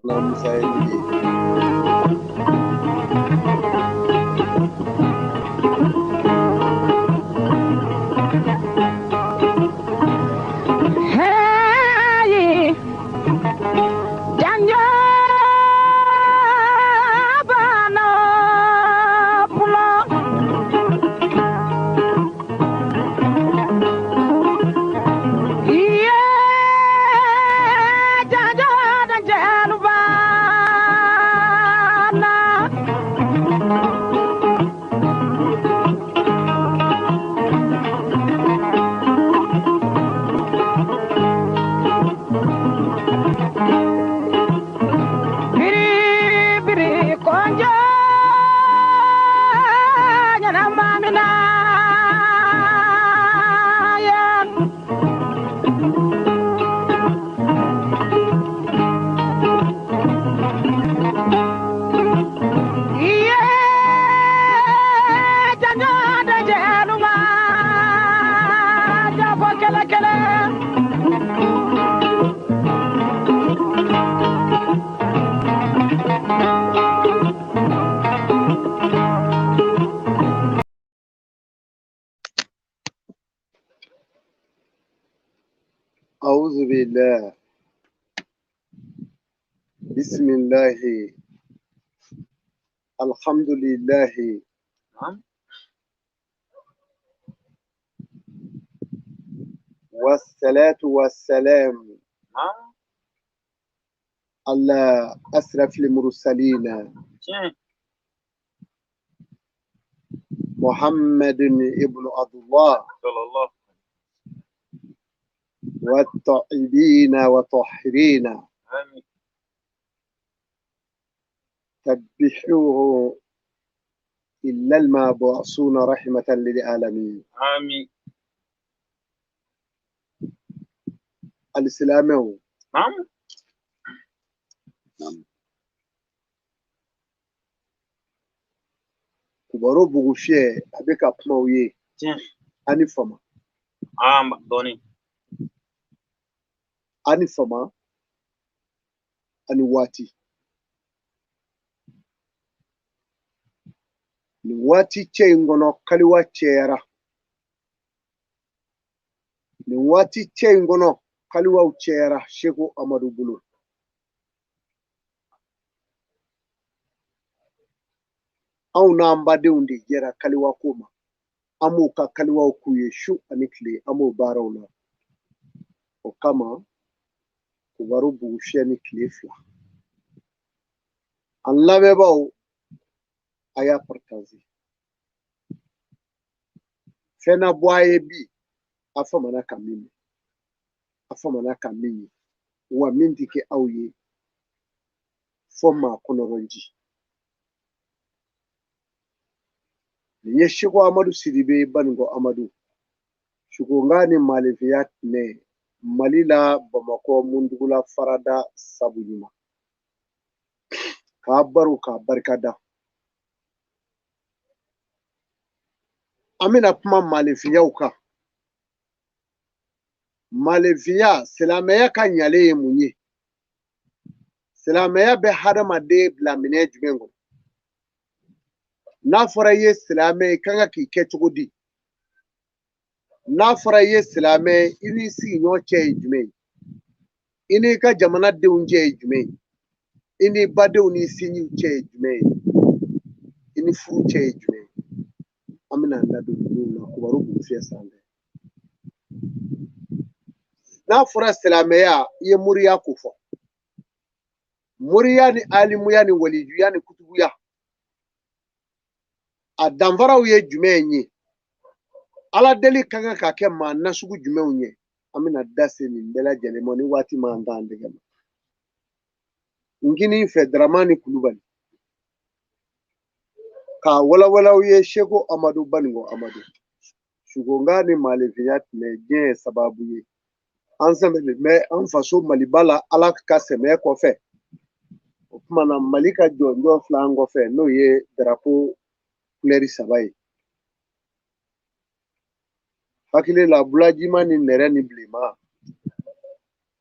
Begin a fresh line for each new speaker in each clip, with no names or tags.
Fana Musa ye nin ye.
Hey, Janjo bana pulo. Yeah, Janjo Janjo bana. Biri biri konjo nyana mamina ya. Yeah, janjo da jaluma jafo kele kele.
أعوذ بالله بسم الله الحمد لله والصلاة والسلام على أشرف المرسلين محمد ابن عبد الله والطيبين وطهرين تبحوه إلا المبعوثون رحمة للعالمين. Alisilamɛw, Kubaro Bugufiyɛ a bɛ ka kuma u ye. A ni fama. A ni fama ani waati. Nin waati cɛ in kɔnɔ kaliwa cɛyara. Nin waati cɛ in kɔnɔ kaliwaw cɛyara Seko Amadu bolo. Anw n'an badenw de jɛra kaliwa ko ma. An b'u ka kaliwaw k'u ye su ani tile, an b'o baaraw la. O kama Kubaro Bugufiyɛ ni tile fila. An lamɛnbaaw, a y'a partager. Fɛn na bɔ a ye bi, a famana ka min mɛn, a famana ka min ye, wa min tɛ kɛ aw ye fɔ maa kɔnɔrɔnji. Nin ye Seko Amadu Sidibe Banikɔ Amadu. Sukonga ni maalefiya tɛnɛ Mali la Bamakɔ Mundugula farada sabu ɲuman. K'a baro k'a barika da. An bɛna kuma maalefiyaw kan. Maalefiya, silamɛya ka ɲalen ye mun ye? Silamɛya bɛ hadamaden bila minɛn jumɛn kɔnɔ? N'a fɔra i ye silamɛ, i kan ka k'i kɛ cogo di? N'a fɔra i ye silamɛ, i n'i sigiɲɔgɔn cɛ ye jumɛn ye? I n'i ka jamanadenw cɛ ye jumɛn ye? I n'i badenw n'i sinjiw cɛ ye jumɛn ye? I ni furu cɛ ye jumɛn ye? An bɛna an da don ninnu na Kubaro Bugufiyɛ sanfɛ. N'a fɔra silamɛya, i ye moriya ko fɔ. Moriya ni alimuya ni walijuya ni kutubuya, a danfaraw ye jumɛn ye? Ala deli ka kan ka kɛ maa nasugu jumɛnw ye? An bɛna da se nin bɛɛ lajɛlen ma ni waati m'an t'an tɛgɛ ma. N kini fɛ Daramani Kulubali k'a walawala aw ye Seko Amadu Banikɔ Amadu. Sukonga ni maalefiya tɛnɛ diɲɛ ye sababu ye. An sɛmɛlen bɛ an faso Maliba la Ala ka sɛmɛ kɔfɛ. O tuma na Mali ka jɔnjɔn filɛ an kɔfɛ, n'o ye darapo kulɛri saba ye. Hakili la bulajima ni nɛrɛ ni bilenman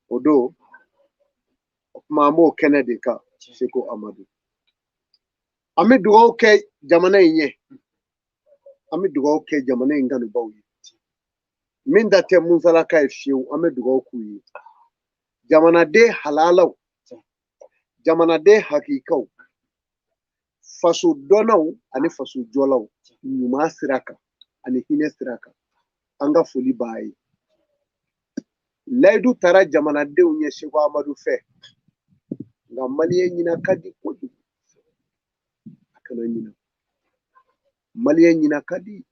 o don. O Tuma an b'o kɛnɛ de kan, Seko Amadu. An bɛ dugawu kɛ jamana in ye, an bɛ dugawu kɛ jamana in kanubaw ye. Min ta tɛ musalaka ye fiyewu, an bɛ dugawu k'u ye. Jamanaden halalaw, jamanaden hakikaw, faso dɔnnaw ani faso jɔlaw, ɲuman sira kan ani hinɛ sira kan, an ka foli b'a ye. Layidu taara jamanadenw ye Seko Amadu fɛ, nka maliyɛn ɲina ka di kojugu. A kana ɲina, maliyɛn ɲina ka di.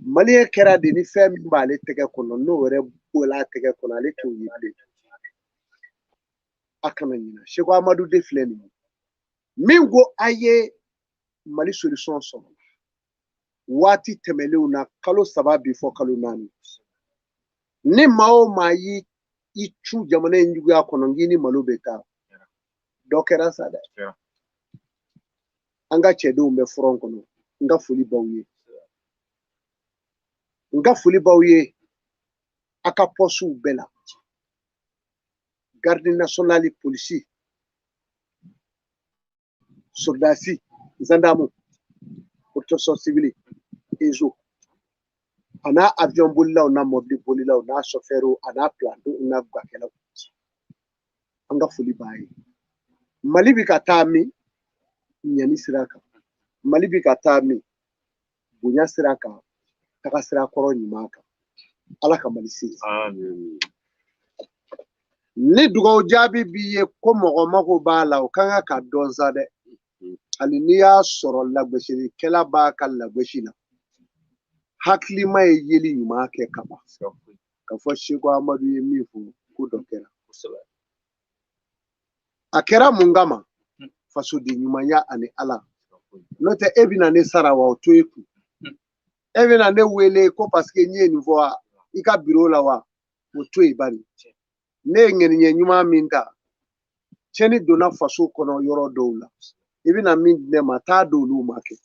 Maliyɛn kɛra de ni fɛn min b'ale tɛgɛ kɔnɔ, n'o yɛrɛ bɔla a tɛgɛ kɔnɔ, ale t'o ye bilen. A kana ɲina, Seko Amadu de filɛ nin ye min ko a ye Mali solution sɔrɔ waati tɛmɛnlenw na, kalo 3 bi fɔ kalo 4. Ni maa o maa y'i cu jamana in juguya kɔnɔ, n k'i ni malo bɛ taa. Dɔ kɛra sa dɛ. An ka cɛdenw bɛ front kɔnɔ, n ka foli b'aw ye. N ka foli b'aw ye a ka pɔsiw bɛɛ la. Garde nationale, polisi, soldasi, gendarme, protection civile, ezo, a n'a avion bolilaw n'a mobili bolilaw n'a chauffeur a n'a planton n'a gakɛlaw, an ka foli b'a ye. Mali bi ka taa min ɲani sira kan, Mali bi ka taa min bonya sira kan, taga sira kɔrɔ ɲuman kan. Ala ka Mali se. Ni dugawu jaabi b'i ye ko mɔgɔ mako b'a la, o kan ka dɔn sa dɛ. Hali n'i y'a sɔrɔ lagosilikɛla b'a ka lagosi la, hakilima ye yeli ɲuman kɛ kaban. Ka fɔ Seko Amadu ye min fɔ, ko dɔ kɛra. A kɛra mun kama? Fasoden ɲumanya ani Ala. N'o tɛ e bɛna ne sara wa, o to e kun. E bɛna ne wele ko parce que n ye nin fɔ wa, i ka biro la wa, o to yen bari. Ne ye ŋɛniɲɛ ɲuman min ta, tiɲɛni donna faso kɔnɔ yɔrɔ dɔw la, i bɛna min di ne ma, taa d'olu ma kɛ.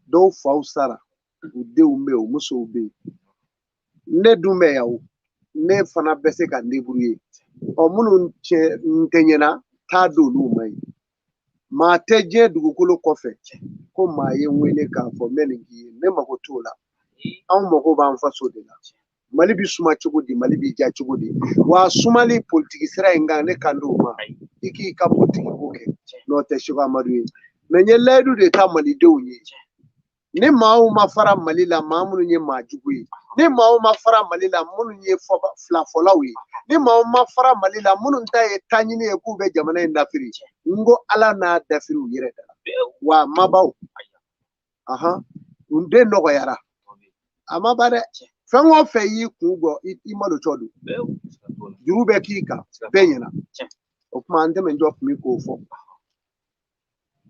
Dɔw faw sara, u denw bɛ yen, u musow bɛ yen. Ne dun bɛ yan o, ne fana bɛ se ka n débrouiller. Ɔ minnu cɛ n tɛ ɲɛna, taa d'olu ma yen. Maa tɛ diɲɛ dugukolo kɔfɛ ko maa ye n wele k'a fɔ n bɛ nin k'i ye, ne mago t'o la. Anw mago b'an faso de la. Mali bi suma cogo di, Mali bi ja cogo di? Wa sumali politiki sira in kan, ne kan d'o ma. I k'i ka politiki ko kɛ, n'o tɛ Seko Amadu ye. Mɛ n ye layidu de ta malidenw ye. Ni maaw ma fara Mali la, maa minnu ye maa jugu ye, ni maaw ma fara Mali la, minnu ye filafɔlaw ye, ni maaw ma fara Mali la, minnu ta ye taɲini ye k'u bɛ jamana in dafiri, n ko Ala n'a dafiri u yɛrɛ da la. Wa mabaw, ahan, n den nɔgɔyara, a ma ban dɛ. Fɛn o fɛn y'i kun bɔ, i malotɔ don, juru bɛ k'i kan, bɛɛ ɲɛna. O tuma an tɛmɛ jɔ kun bɛ k'o fɔ.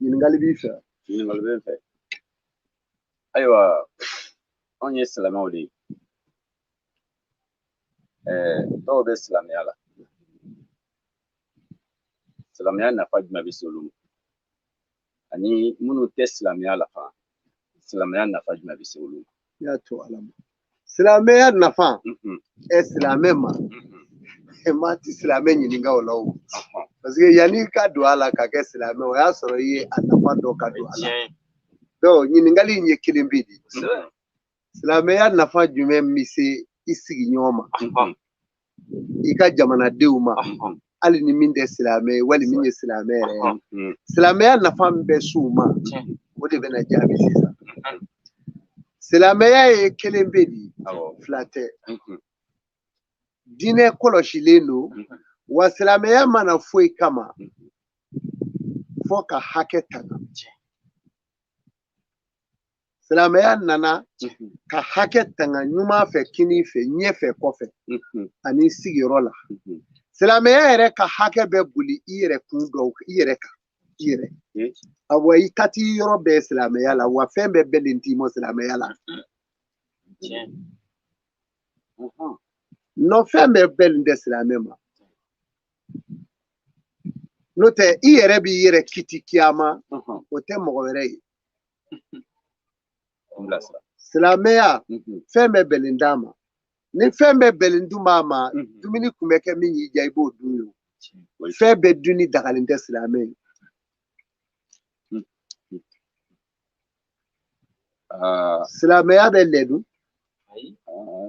Ɲininkali b'i fɛ?
Ɲininkali bɛ n fɛ. Ayiwa, anw ye silamɛw de ye. Dɔw bɛ silamɛya la. Silamɛya nafa jumɛn bɛ se olu ma? Ani minnu tɛ silamɛya la fana, silamɛya nafa jumɛn bɛ se olu ma?
I y'a to Ala ma. Silamɛya nafa, silamɛ ma, maa ti silamɛ ɲininka o la o. Parce que yanni i ka don a la ka kɛ silamɛ, o y'a sɔrɔ i ye a nafa dɔn ka don a la. Donc ɲininkali in ye kelen pe de. Silamɛya nafa jumɛn bɛ se i sigiɲɔgɔn ma, i ka jamanadenw ma, hali ni min tɛ silamɛ ye wali min ye silamɛ yɛrɛ ye. Silamɛya nafa min bɛ s'u ma, o de bɛna jaabi sisan. Silamɛya ye kelen pe de ye, fila tɛ. Diinɛ kɔlɔsilen don, wa silamɛya mana foyi kama fo ka hakɛ tanga. Silamɛya nana ka hakɛ tanga ɲuman fɛ, kinin fɛ, ɲɛ fɛ, kɔfɛ, ani sigiyɔrɔ la. Silamɛya yɛrɛ ka hakɛ bɛ boli i yɛrɛ kun dɔw, i yɛrɛ kan, i yɛrɛ. Awɔ, i ka t'i yɔrɔ bɛɛ silamɛya la, wa fɛn bɛɛ bɛnnen t'i ma silamɛya la. Non, fɛn bɛɛ bɛnnen tɛ silamɛ ma. N'o tɛ, i yɛrɛ b'i yɛrɛ kiti kiyama, o tɛ mɔgɔ wɛrɛ ye. Silamɛya fɛn bɛɛ bɛnnen d'a ma. Ni fɛn bɛɛ bɛnnen dun b'a ma, dumuni tun bɛ kɛ min y'i diya i b'o dun ye o. Fɛn bɛɛ dunni dagalen tɛ silamɛ ye. Silamɛya bɛ lɛ dun,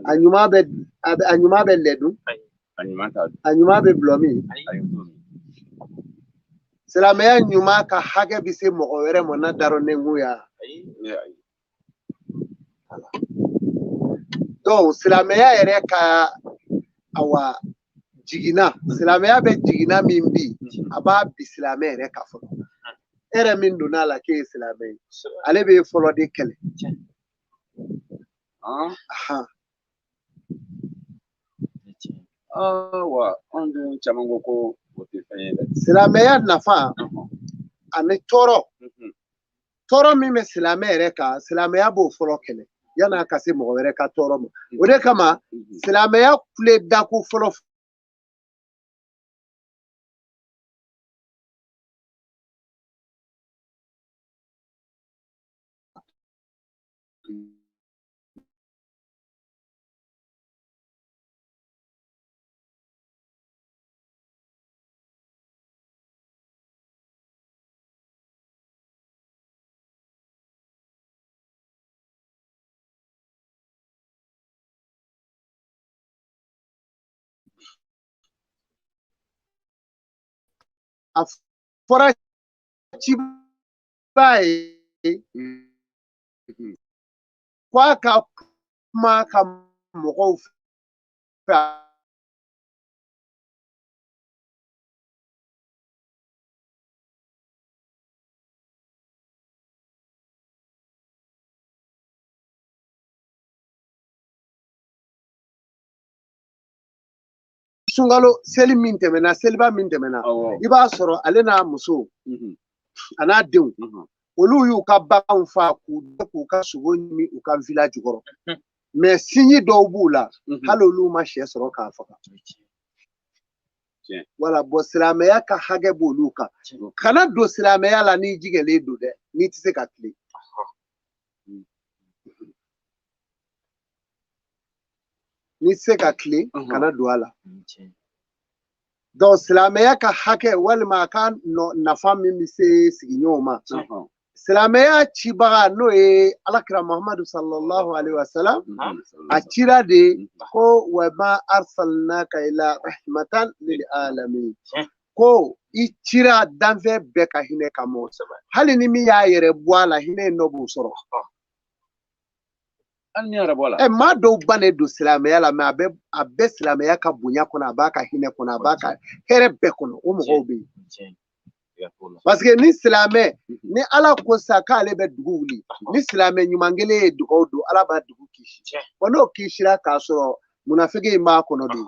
a ɲuman bɛ a ɲuman bɛ lɛ dun, a ɲuman bɛ dɔlɔ min. Silamɛya ɲuman ka hakɛ bɛ se mɔgɔ wɛrɛ ma n'a darɔ nɛnkun ya. Donc silamɛya yɛrɛ ka awa jiginna, silamɛya bɛ jiginna min bi, a b'a bi silamɛ yɛrɛ kan fɔlɔ. E yɛrɛ min donna a la k'e ye silamɛ ye, ale b'e fɔlɔ de kɛlɛ.
Wa anw dun caman ko ko o tɛ fɛn ye dɛ.
Silamɛya nafa ani tɔɔrɔ, tɔɔrɔ min bɛ silamɛ yɛrɛ kan, silamɛya b'o fɔlɔ kɛlɛ yan'a ka se mɔgɔ wɛrɛ ka tɔɔrɔ ma. O de kama silamɛya kule dako fɔlɔ a fɔra ciba ye ko a ka kuma a ka mɔgɔw fɛ. Sunkalo seli min tɛmɛna, seliba min tɛmɛna, i b'a sɔrɔ ale n'a muso a n'a denw, olu y'u ka baganw fa k'u k'u ka sogo ɲimi u ka village kɔrɔ. Mais sinji dɔw b'u la, hali olu ma sɛ sɔrɔ k'a faga. Wala bon, silamɛya ka hakɛ b'olu kan. Kana don silamɛya la n'i jigɛlen don dɛ, n'i tɛ se ka tilen. N'i tɛ se ka tilen, kana don a la. Donc silamɛya ka hakɛ walima a ka nafa min bɛ se sigiɲɔgɔnw ma, silamɛya cibaga n'o ye alakira Muhamadu sallallahu alaihi wa sallam, a cira de ko wa ma arsalnaka ila rahmatan lil alamin, ko i cira danfɛn bɛɛ ka hinɛ kama. Hali ni min y'a yɛrɛ bɔ a la, hinɛ in nɔ b'o sɔrɔ. Maa dɔw bannen don silamɛya la, mais a bɛ silamɛya ka bonya kɔnɔ, a b'a ka hinɛ kɔnɔ, a b'a ka hɛrɛ bɛɛ kɔnɔ. O mɔgɔw bɛ yen. Parce que ni silamɛ, ni Ala ko sa k'ale bɛ dugu wuli, ni silamɛ ɲuman kelen ye dugawu don, Ala b'a dugu kisi. Wa n'o kisira k'a sɔrɔ munafiki in b'a kɔnɔ dun,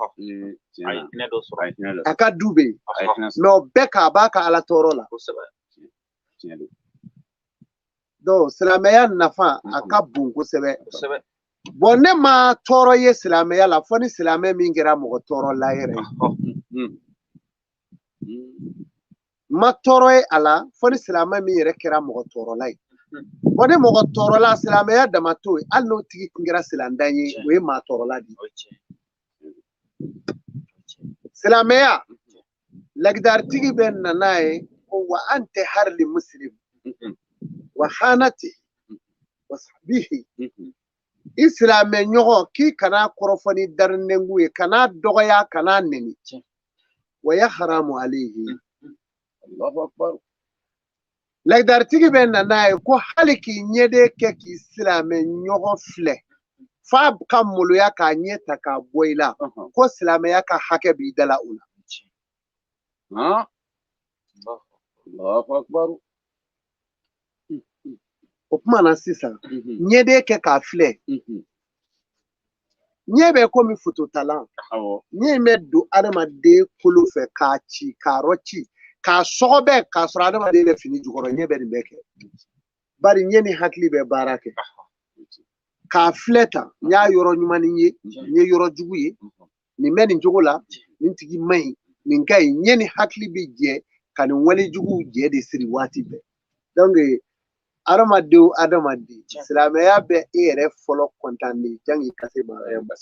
a ka du bɛ yen, mais o bɛɛ k'a b'a ka Ala tɔɔrɔ la. Donc silamɛya nafa a ka bon kosɛbɛ. Bon, ne ma tɔɔrɔ ye silamɛya la fo ni silamɛ min kɛra mɔgɔ tɔɔrɔ la yɛrɛ ye. Ma tɔɔrɔ ye a la fo ni silamɛ min yɛrɛ kɛra mɔgɔ tɔɔrɔla ye. Bon, ni mɔgɔ tɔɔrɔla, silamɛya dama t'o ye, hali n'o tigi tun kɛra silandan ye, o ye maa tɔɔrɔla de ye. Silamɛya lagidaritigi bɛ na n'a ye ko wa an tɛ harili muslim wa hanati wa sahbihi. I silamɛ ɲɔgɔn k'i kana kɔrɔfɔ ni darinɛnku ye, kana dɔgɔya, kana neni. Wa ya haramu alayhi. Lagidaritigi bɛ na n'a ye ko hali k'i ɲɛden kɛ k'i silamɛ ɲɔgɔn filɛ f'a ka maloya k'a ɲɛ ta k'a bɔ i la, ko silamɛya ka hakɛ b'i da la o la. O kuma na sisan, ɲɛden kɛ k'a filɛ, ɲɛ bɛ komi fototalan, ɲɛ in bɛ don adamaden kolo fɛ k'a ci, k'a rɔ ci, k'a sɔgɔbɛ, k'a sɔrɔ adamaden bɛ fini jukɔrɔ. Ɲɛ bɛ nin bɛɛ kɛ, bari ɲɛ ni hakili bɛ baara kɛ. K'a filɛ tan, n y'a yɔrɔ ɲuman ye, n ye yɔrɔ jugu ye, nin bɛ nin cogo la, nin tigi man ɲi, nin ka ɲi. Ɲɛ ni hakili bɛ jɛ ka nin wale juguw jɛ de siri waati bɛɛ. Donc adamadenw, adamaden, silamɛya bɛ e yɛrɛ fɔlɔ kɔntan de janni ka se maa wɛrɛ ma.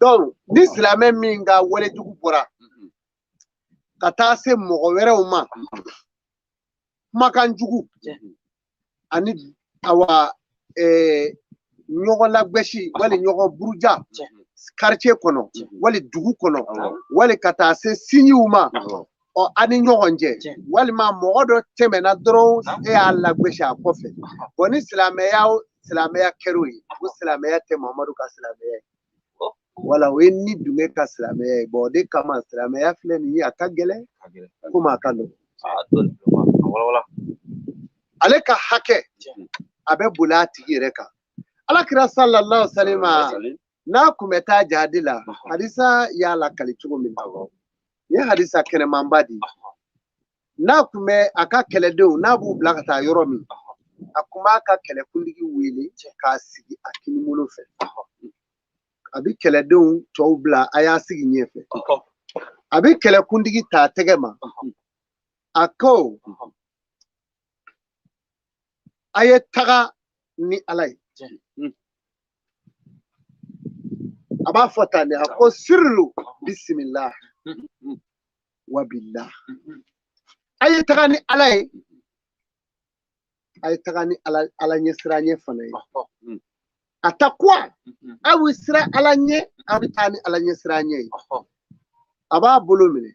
Donc ni silamɛ min ka walejugu bɔra ka taa se mɔgɔ wɛrɛw ma, kumakan jugu ani awa ɲɔgɔn lagosi wali ɲɔgɔn buruja quartier kɔnɔ wali dugu kɔnɔ wali ka taa se sinjiw ma, ɔ a ni ɲɔgɔn cɛ, walima mɔgɔ dɔ tɛmɛna dɔrɔn e y'a lagosi a kɔfɛ. Bon, ni silamɛya kɛr'o ye, o silamɛya tɛ Mamadu ka silamɛya ye, wala o ye ni Dunge ka silamɛya ye. Bon, o de kama silamɛya filɛ nin ye, a ka gɛlɛn komi a ka nɔgɔn. Ale ka hakɛ a bɛ boli a tigi yɛrɛ kan. Alakira sallallahu alaihi wasallam n'a kun bɛ taa jihadi la, hadisa y'a lakali cogo min na, nin ye hadisa kɛnɛmanba de ye. N'a kun bɛ a ka kɛlɛdenw, n'a b'u bila ka taa yɔrɔ min, a kun b'a ka kɛlɛkuntigi wele k'a sigi a kinibolo fɛ. A bɛ kɛlɛdenw tɔw bila a y'a sigi ɲɛfɛ. A bɛ kɛlɛkuntigi ta a tɛgɛ ma, a ko a ye taga ni Ala ye. A b'a fɔ tan de, a ko sirilu bisimila wa billah. A ye taga ni Ala ye, a ye taga ni Ala ɲɛsiran ɲɛ fana ye. A ta kuwa aw bɛ siran Ala ɲɛ, aw bɛ taa ni Ala ɲɛsiran ɲɛ ye. A b'a bolo minɛ,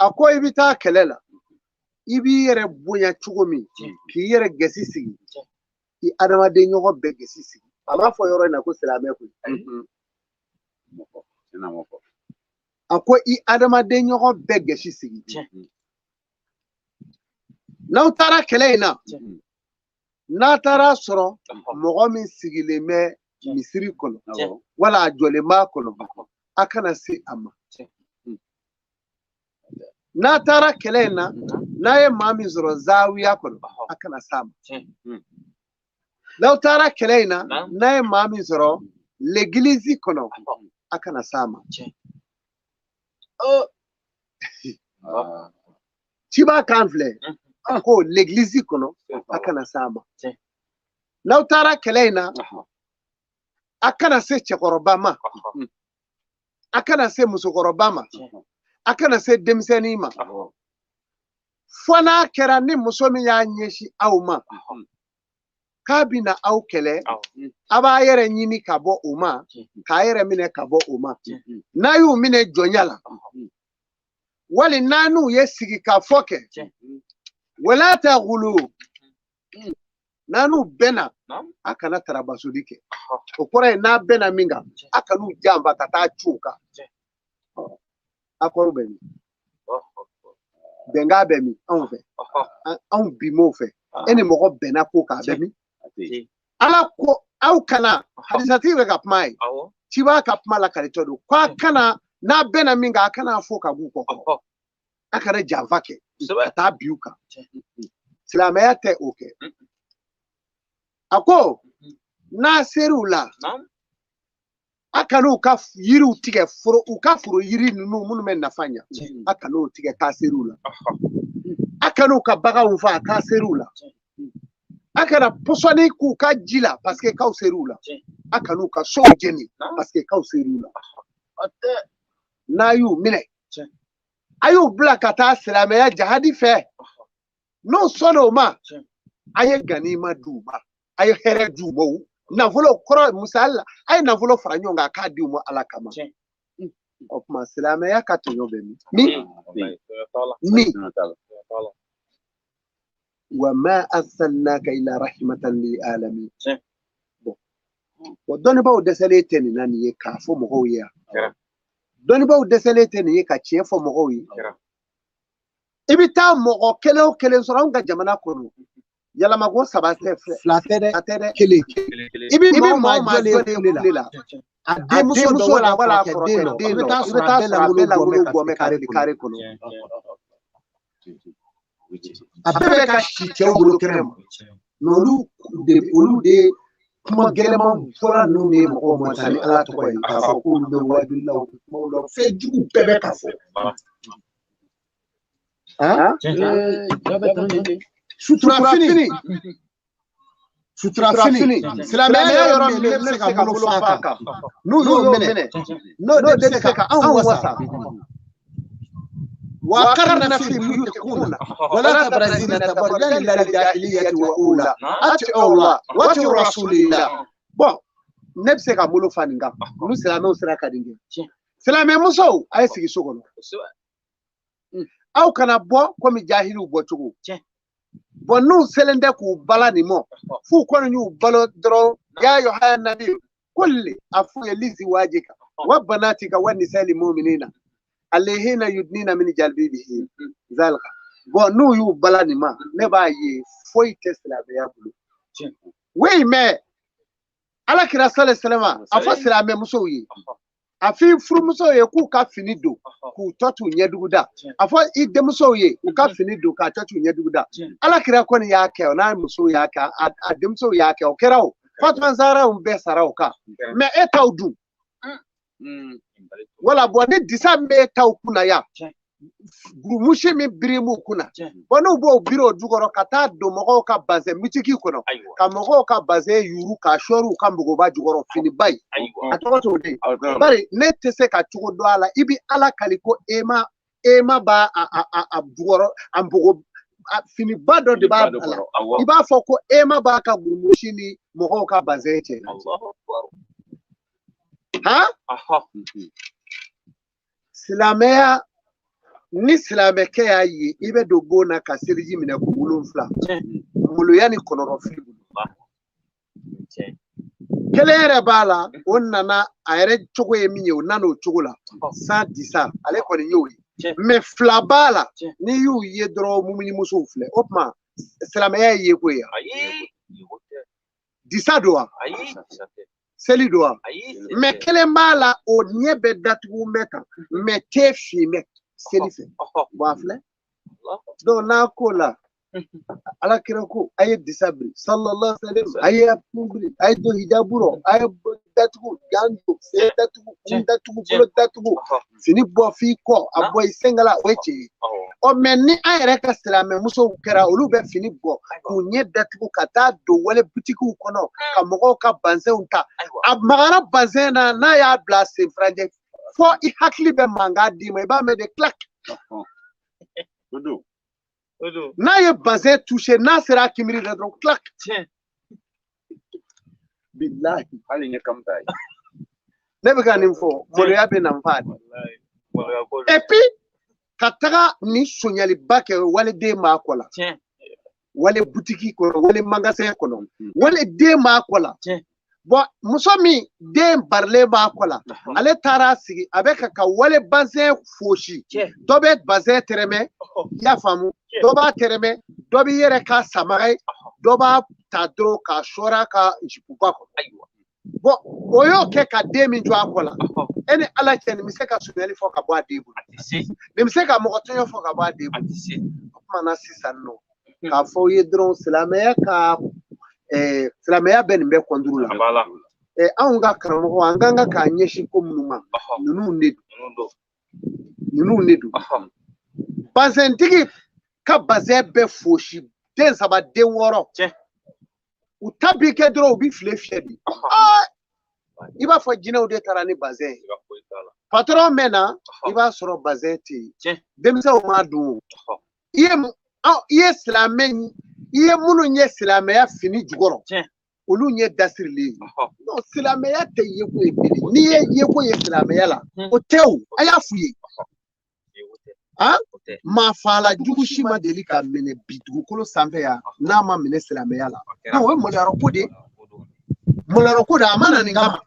a ko i bɛ taa kɛlɛ la, i b'i yɛrɛ bonya cogo min, k'i yɛrɛ gɛsi sigi, i adamaden ɲɔgɔn bɛɛ gɛsi sigi. A b'a fɔ yɔrɔ in na ko silamɛ koyi. A ko i adamaden ɲɔgɔn bɛɛ gɛsi sigi. N'aw taara kɛlɛ in na, n'a taara sɔrɔ mɔgɔ min sigilen bɛ misiri kɔnɔ wala a jɔlen b'a kɔnɔ, a kana se a ma. N'a taara kɛlɛ in na, n'a ye maa min sɔrɔ zawiya kɔnɔ, a kana s'a ma. N'aw taara kɛlɛ in na, n'a ye maa min sɔrɔ l'egilizi kɔnɔ, a kana s'a ma. Ciba kan filɛ, ko l'egilizi kɔnɔ, a kana s'a ma. N'aw taara kɛlɛ in na, a kana se cɛkɔrɔba ma, a kana se musokɔrɔba ma, a kana se denmisɛnnin ma. Fo n'a kɛra ni muso min y'a ɲɛsin aw ma k'a bɛna aw kɛlɛ, a b'a yɛrɛ ɲini ka bɔ o ma, k'a yɛrɛ minɛ ka bɔ o ma. N'a y'u minɛ jɔnya la, wali n'a n'u ye sigi ka fɔ kɛ, wala taghulu, n'a n'u bɛnna, a kana tarabasoli kɛ. O kɔrɔ ye n'a bɛnna min kan, a kan'u janfa ka taa cun o kan. Accord bɛ min? Bɛnkan bɛ min anw fɛ? Anw bi m'o fɛ. E ni mɔgɔ bɛnna ko kan, a bɛ min? Ala ko aw kana, hadisatigi bɛ ka kuma ye, ciba ka kuma lakalitɔ don, ko a kana, n'a bɛnna min kan, a kana fɔ ka b'u kɔ, a kana janfa kɛ ka taa bin u kan. Silamɛya tɛ o kɛ. A ko n'a ser'u la, a kan'u ka yiriw tigɛ, foro, u ka foro yiri ninnu minnu bɛ nafa ɲa, a kan'o tigɛ k'a ser'u la. A kan'u ka baganw faa k'a ser'u la. A kana pɔsɔni k'u ka ji la parce que k'aw ser'u la. A kan'u ka sow jeni parce que k'aw ser'u la. N'a y'u minɛ, a y'u bila ka taa silamɛya jahadi fɛ. N'o sɔnn'o ma, a ye ganima d'u ma, a ye hɛrɛ d'u ma. Nafolo kɔrɔ misali la, a ye nafolo fara ɲɔgɔn kan k'a di u ma Ala kama. O tuma silamɛya ka tɔɲɔ bɛ min? Min? Wa ma arsalnaka illa rahmatan lil alamin. Bon, dɔnnibaaw dɛsɛlen tɛ nin na nin ye k'a fɔ mɔgɔw ye yan. Dɔnnibaaw dɛsɛlen tɛ nin ye ka tiɲɛ fɔ mɔgɔw ye. I bɛ taa mɔgɔ kelen o kelen sɔrɔ anw ka jamana kɔnɔ, yɛlɛmako saba tɛ, fila tɛ dɛ, tɛ dɛ, kelen. I bɛ maa jɔlen kule la, a denmuso dɔ wala a kɔrɔkɛ den dɔ, i bɛ taa sɔrɔ a bɛɛ lankolon bɔ bɛ ka kare kɔnɔ. A bɛɛ bɛ ka si cɛw bolo kɛnɛ ma, mɛ olu de kuma gɛlɛman fɔla ninnu de ye mɔgɔw ma ta ni Ala tɔgɔ ye, k'a fɔ k'olu bɛ wajuli la, u bɛ kumaw la, fɛn jugu bɛɛ bɛ ka fɔ. Suturafini, Suturafini silamɛya yɔrɔ min ne bɛ se ka bolo fa kan n'u y'o minɛ n'o de bɛ se ka anw wasa. وقرن في بيوتكن ولا تبرزين تبرجا للجاهلية وأولى أطيعوا الله وأطيعوا رسول الله. Bon, ne bɛ se ka bolo fa nin kan olu silamɛw sera ka nin kɛ. Silamɛ musow a ye sigi so kɔnɔ. Aw kana bɔ komi jahiliw bɔ cogo. Bon, n'u selen tɛ k'u bala nin mɔ f'u kɔni y'u balo dɔrɔn ya yohaya nabi kulli a f'u ye lizi wajika wa banatika wa nisali mu'minina alehina yudnina min jalbibihi zalika. Bon, n'u y'u bala nin ma ne b'a ye foyi tɛ silamɛya bolo. Oui, mais ala kira sallallahu alaihi wasallam a fɔ silamɛ musow ye, a fɔ furumusow ye k'u ka fini don k'u tɔ t'u ɲɛdugu da, a fɔ i denmusow ye u ka fini don k'a tɔ t'u ɲɛdugu da. Ala kira kɔni y'a kɛ o n'a musow y'a kɛ a denmusow y'a kɛ o kɛra o Fatuma Zahra bɛɛ sara o kan. Mais e t'aw dun wala bon ni disa min b'e taw kunna yan gurumusi min biri m'u kunna bon n'u b'o biri o jukɔrɔ ka taa don mɔgɔw ka bazɛn mitiki kɔnɔ ka mɔgɔw ka bazɛn yuru k'a sɔɔri u ka mɔgɔba jukɔrɔ finiba ye a tɔgɔ t'o de ye. Bari ne tɛ se ka cogo dɔn a la i bi ala kali ko e ma b'a a jukɔrɔ a npogo finiba dɔ de b'a la i b'a fɔ ko e ma b'a ka gurumusi ni mɔgɔw ka bazɛn cɛ. Han silamɛya ni silamɛkɛ y'a ye i bɛ don bon na ka seliji minɛ ko 7 maloya ni kɔnɔrɔfili bolo. Kelen yɛrɛ b'a la o nana a yɛrɛ cogo ye min ye o nana o cogo la sans disa ale kɔni y'o ye. Mais fila b'a la n'i y'u ye dɔrɔn mumunimusow filɛ o tuma silamɛya ye yeko ye disa don wa seli don wa. Mais kelen b'a la o ɲɛ bɛ datugu bɛ kan mais te fin bɛ seli fɛ. Bon a filɛ donc n'a ko la ala kira ko a ye disa biri sallallahu alaihi wasallam a ye kun biri a ye don hijabu rɔ a ye datugu gan don sen datugu kun datugu bolo datugu fini bɔ f'i kɔ a bɔ i senkala o ye tiɲɛ ye. Ɔ mais ni an yɛrɛ ka silamɛ musow kɛra olu bɛ fini bɔ k'u ɲɛ datugu ka taa don wale butikiw kɔnɔ ka mɔgɔw ka bazɛnw ta a magara bazɛn na n'a y'a bila sen furancɛ fo i hakili bɛ mankan d'i ma i b'a mɛn de clac. N'a ye bazɛn touché n'a sera a kimiri la dɔrɔn clac. Bilahi
hali ɲɛ kam ta ye.
Ne bɛ ka nin fɔ maloya bɛ na n fa de. Et puis ka taga ni sonyaliba kɛ waliden b'a kɔ la wale butiki kɔnɔ wale magasin kɔnɔ wale den b'a kɔ la. Bon muso min den barilen b'a kɔ la ale taara sigi a bɛ ka wale bazɛn fosi dɔ bɛ bazɛn tɛrɛmɛ i y'a faamu dɔ b'a tɛrɛmɛ dɔ b'i yɛrɛ k'a samaga ye dɔ b'a ta dɔrɔn k'a sɔɔri a ka jipuba kɔnɔ. Bon o y'o kɛ ka den min jɔ a kɔ la e ni ala cɛ nin bɛ se ka sonyali fɔ ka bɔ a den bolo nin bɛ se ka mɔgɔ tɔɲɔ fɔ ka bɔ a den bolo. O tuma na sisan nɔ k'a fɔ aw ye dɔrɔn silamɛya ka silamɛya bɛ nin bɛɛ kɔnturu la. Anw ka karamɔgɔ an kan ka k'an ɲɛsin ko minnu ma ninnu de don ninnu de don. Bazɛntigi ka bazɛn bɛɛ fosi den 3 den 6 u ta bi kɛ dɔrɔn u bi file fiyɛ de i b'a fɔ jinɛw de taara ni bazɛn ye. Patɔrɔn bɛ na i b'a sɔrɔ bazɛn tɛ yen denmisɛnw m'a dun o i ye silamɛ i ye minnu ye silamɛya fini jukɔrɔ olu ɲɛ dasirilen ye. Non silamɛya tɛ yeko ye bilen n'i ye yeko ye silamɛya la o tɛ o a y'a f'u ye. Han maa faala jugu si ma deli ka minɛ bi dugukolo sanfɛ yan n'a ma minɛ silamɛya la. Non o ye maloyarɔ ko de ye maloyarɔ ko de a ma na nin kama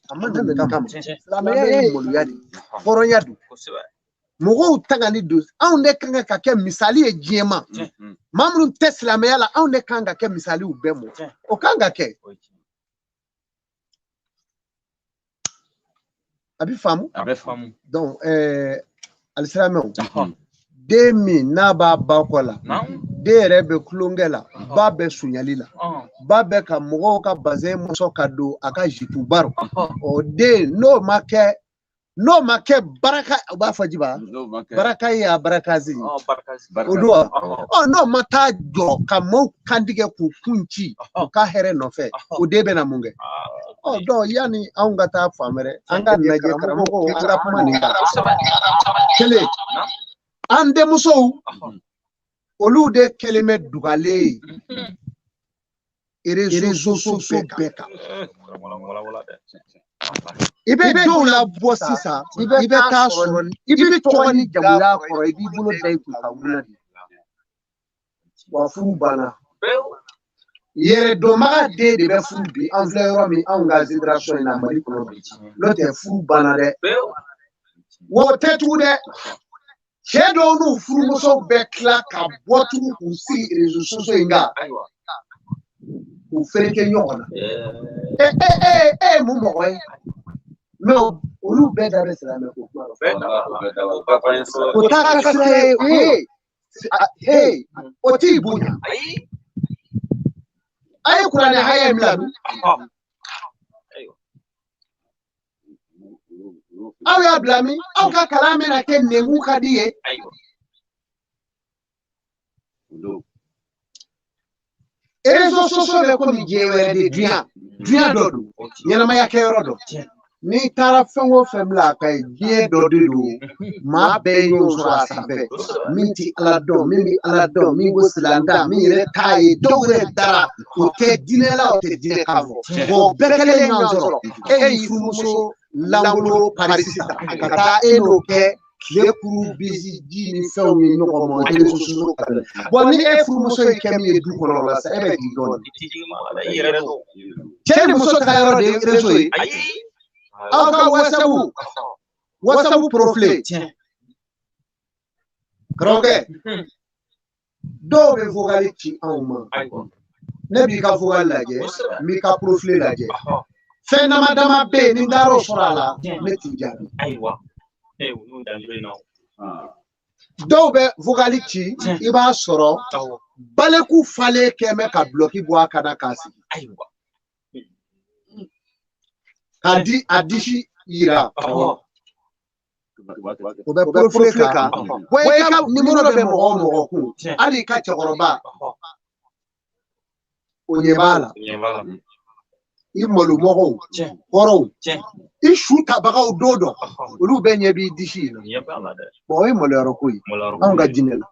a ma na nin kama. Silamɛya ye maloya de ye hɔrɔnya don. Mɔgɔw tangali don anw de kan ka kɛ misali ye diɲɛ ma maa minnu tɛ silamɛya la anw de kan ka kɛ misaliw bɛɛ mɔ o kan ka kɛ a bɛ faamu.
A bɛ faamu.
Donc alisilamɛw den min n'a b'a ba kɔ la den yɛrɛ bɛ tulonkɛ la ba bɛ sonyali la ba bɛ ka mɔgɔw ka bazɛn mɔsɔn ka don a ka jipuba rɔ o den n'o ma kɛ N'o ma kɛ baraka, u b'a fɔ jiba baraka ye a barakazi o don wa? Ɔ n'o ma taa jɔ ka maaw kantigɛ k'u kun ci u ka hɛrɛ nɔfɛ, o den bɛna mun kɛ? Ɔ donc yanni anw ka taa fan wɛrɛ, an ka lajɛ karamɔgɔw, an ka kuma nin kan. Kelen, an denmusow olu de kɛlen bɛ dugalen ye réseaux sociaux bɛɛ kan. I bɛ dɔw labɔ sisan, i bɛ taa sɔrɔ i bɛ tɔgɔ ni jamu y'a kɔrɔ, i b'i bolo da i kun ka wula de. Wa furu banna. Yɛrɛdɔnbaga den de bɛ furu bi. An filɛ yɔrɔ min, anw ka génération in na Mali kɔnɔ bi, n'o tɛ furu banna dɛ. Wa o tɛ tugun dɛ. Cɛ dɔw n'u furumusow bɛ tila ka bɔ tugun k'u sigi réseaux sociaux in kan k'u fereke ɲɔgɔn na. E e e e ye mun mɔgɔ ye? Mais olu bɛɛ da bɛ silamɛ ko kuma la. O t'a ka sira ye. Ee, o t'i bonya. A ye kuranɛ haya in bila min? Aw y'a bila min? Aw ka kalan bɛna kɛ nɛnku ka di ye. Réseaux sociaux bɛ komi diɲɛ wɛrɛ de, dunya dunya dɔ don, ɲɛnamaya kɛyɔrɔ dɔ. N'i taara fɛn o fɛn bila a kan ye, diɲɛ dɔ de don, maa bɛɛ ye ɲɔgɔn sɔrɔ a sanfɛ. Min ti Ala dɔn, min bɛ Ala dɔn, min ko silanda, min yɛrɛ t'a ye, dɔw yɛrɛ dara, o tɛ diinɛ la, o tɛ diinɛ kan fɔ. Bon, bɛɛ kɛlen ye ɲɔgɔn sɔrɔ. E y'i furumuso langolo pari sisan, ka taa e n'o kɛ tile kuru bisi ji ni fɛnw ye ɲɔgɔn ma réseaux sociaux kan. Bon, ni e furumuso ye kɛ min ye du kɔnɔ o la sisan, e bɛ jigin jɔn na? Cɛ ni muso taga yɔrɔ de ye réseau ye. Aw ka WhatsApp profil. Karamɔgɔkɛ, dɔw bɛ vocal ci anw ma. Ne b'i ka vocal lajɛ, n b'i ka profil lajɛ. Fɛn dama dama bɛ yen, ni n taara o sɔrɔ a la, ne t'i jaabi. Dɔw bɛ vocal ci, i b'a sɔrɔ baleku falen kɛ bɛ ka bulɔki bɔ a kan na k'a sigi. K'a di a disi yira. O bɛ profil kan. Wa i ka nimoro bɛ mɔgɔ o mɔgɔ kun, hali i ka cɛkɔrɔba, o ɲɛ b'a la. I malomɔgɔw, hɔrɔnw, i su tabagaw don dɔ, olu bɛɛ ɲɛ b'i disi in na. Bon, o ye maloyɔrɔ ko ye anw ka diinɛ la.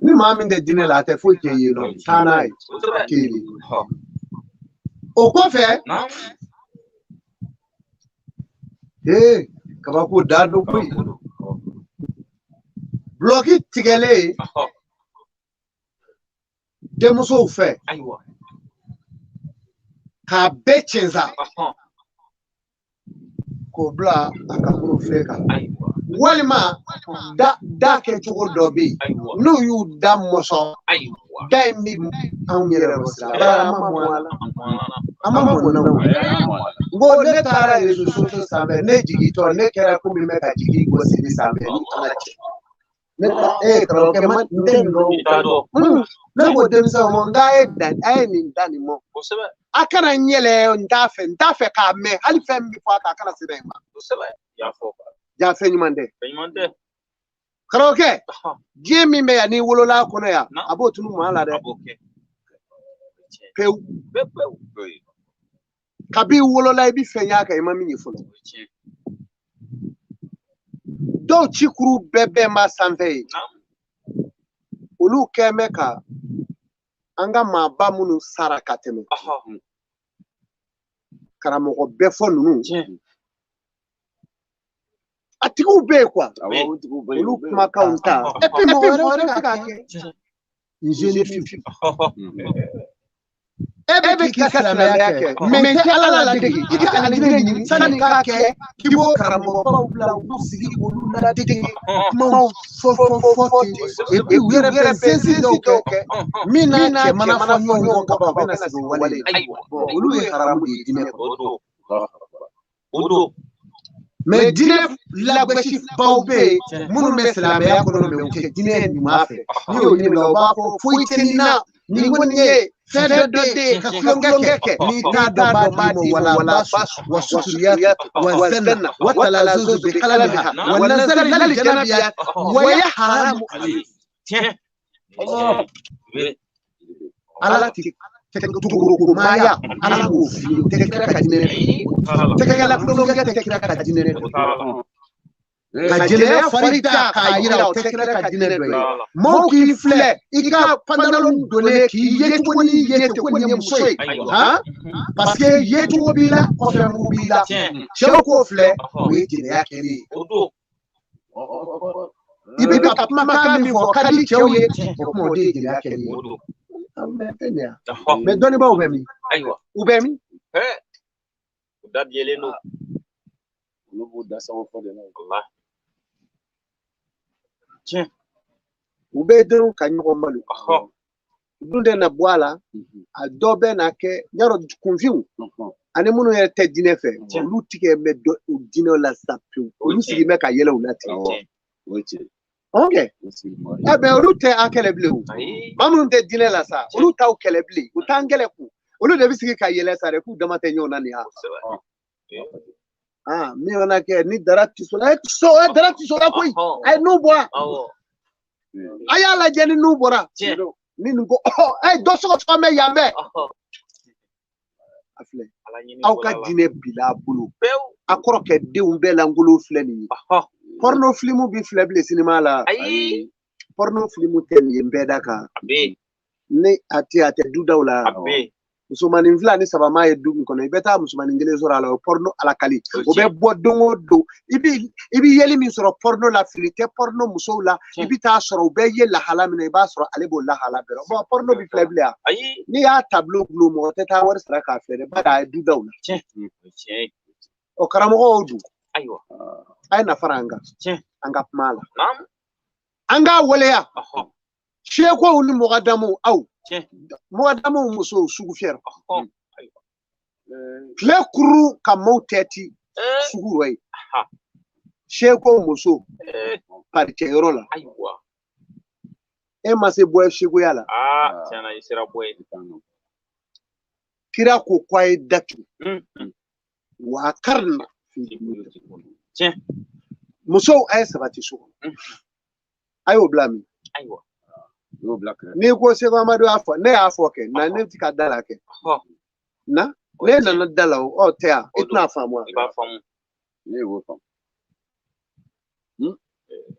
Ni maa min tɛ diinɛ la, a tɛ foyi kɛ yen nɔ, taa n'a ye kelen. O kɔfɛ, ee, kabako da dɔ koyi. Bulɔki tigɛlen denmusow fɛ k'a bɛɛ cɛnsa k'o bila a ka profil kan, walima da kɛcogo dɔ bɛ yen, n'u y'u da mɔsɔn, da in bɛ anw yɛrɛ sira bara an ma mɔn a la, an ma mɔn na o. N ko ne taara réseaux sociaux sanfɛ, ne jigintɔ, ne kɛra komi n bɛ ka jigin gosili sanfɛ ni Ala cɛ. Ne ta ee karamɔgɔkɛ ma n tɛ nin dɔn. Ne ko denmisɛnw ma, n k'a ye dan, a ye nin da nin mɔ. A kana n yɛlɛ, n t'a fɛ, n t'a fɛ k'a mɛn, hali fɛn min bɛ fɔ a kan, a kana se yen ma. Ja fɛn ɲuman tɛ. Karamɔgɔkɛ, diɲɛ min bɛ yan, n'i wolola a kɔnɔ yan, a b'o tunu maa la dɛ. Pewu. Kabi i wolola, i bɛ fɛn y'a kan, i ma min ye fɔlɔ. Dɔw cikuru bɛɛ bɛn b'a sanfɛ ye. Olu kɛn bɛ ka an ka maaba minnu sara ka tɛmɛ. Karamɔgɔ bɛɛ fɔ ninnu. A tigiw bɛ yen quoi. Olu kumakanw ta. Et puis mɔgɔ wɛrɛw tɛ se k'a kɛ. N jeune fille. E bɛ k'i ka silamɛya kɛ, mais n tɛ Ala ladege, i tɛ alijinɛ ɲini sani k'a kɛ k'i b'o karamɔgɔbaw bila u k'u sigi k'olu ladege kumaw fɔ fɔ fɔ ten, et puis u yɛrɛ bɛ sinsin dɔw kɛ min n'a cɛ mana fɔ ɲɔgɔn kɔ, u bɛna sigi o wale. Bon, olu ye haramu de ye diinɛ kɔnɔ. Mais diinɛ lagosi baw bɛ yen minnu bɛ silamɛya kɔnɔ, mais u tɛ diinɛ ɲuman fɛ. N'i y'o ɲininka, u b'a fɔ foyi tɛ nin na, nin kɔni ye Fɛn dɔ tɛ yen ka tulonkɛ kɛ n'i t'a dɔn b'a d'i ma wala basu wa suturiyat wa zanna wa talazuzu bi qalamiha wa nazar lil janabiyat wa ya haramu alayhi. Ala ti tugorokomaya ala b'o f'i ye o tɛ kira ka diinɛ tɛgɛla tulonkɛ tɛ kira ka diinɛ ka jɛnɛya fari da k'a yira o tɛ kira ka diinɛ dɔ ye. Maaw k'i filɛ i ka pantalon donnen k'i yecogo ni yecogo nin ye muso ye han, parce que yecogo b'i la kɔfɛ mugu b'i la, cɛw k'o filɛ o ye jɛnɛya kɛlen ye. I bɛ ka kumakan min fɔ ka di cɛw ye, o kuma o de ye jɛnɛya kɛlen ye. Mais dɔnnibaaw bɛ min? U bɛ min?
U da biyɛlen don. Olu b'u da sago fɔ de la. Tiɲɛ.
U bɛ dɔrɔn ka ɲɔgɔn malo. U dun tɛ na bɔ a la, a dɔ bɛ na kɛ yarɔ kunfinw ani minnu yɛrɛ tɛ diinɛ fɛ, olu tigɛ bɛ diinɛ la sa pewu. Olu sigi bɛ ka yɛlɛ u la ten. Ok. Eh ben olu tɛ an kɛlɛ bilen o. Maa minnu tɛ diinɛ la sa, olu t'aw kɛlɛ bilen, u t'an kɛlɛ kun. Olu de bɛ sigi ka yɛlɛ sa dɛ, k'u dama tɛ ɲɔgɔn na nin ya. Ah, min mana kɛ ni dara tisola, so dara tisola koyi, a ye nun bɔ a y'a lajɛ ni nun bɔra. Ni nin ko ɔ ɛ dɔ sɔgɔsɔgɔ mɛ yan bɛɛ. A filɛ, aw ka diinɛ bila a bolo. A kɔrɔkɛ denw bɛɛ lankolon filɛ nin ye. Porno filimu bi filɛ bilen sinima la. Porno filimu tɛ nin ye n bɛɛ da kan. Ni a tɛ dudaw la. Musomanin fila ni saba maa ye du min kɔnɔ, i bɛ taa musomanin kelen sɔrɔ a la, o porno alakali. O bɛ bɔ don o don. I bɛ yeli min sɔrɔ porno la, fili tɛ porno musow la, i bɛ taa sɔrɔ u bɛ ye lahala min na, i b'a sɔrɔ ale b'o lahala bɛɛ rɔ. Bon, porno bɛ filɛ bilen yan. N'i y'a tableau gulon, mɔgɔ tɛ taa wari sara k'a filɛ dɛ, bari a ye dudaw la. O karamɔgɔw dun. A ye na fara an kan. An ka kuma la. An k'a waleya. Sekow ni mɔgɔdamuw aw. Mɔgɔdamuw musow sugu fiyɛrɛ. Tile kuru ka maaw tɛti sugu rɔ ye. Sekow muso paricɛyɔrɔ la. E ma se bɔ sekoya la. Kira ko k'a ye datugu. Wa karina. Musow a ye sabati so kɔnɔ. A y'o bila min? N'i ko Seko Amadu y'a fɔ, ne y'a fɔ kɛ, na ne ti ka da la kɛ. Na ne nana da la o, ɔ tɛ yan, i tɛna faamu wa?
I b'a faamu.
Ne y'o faamu.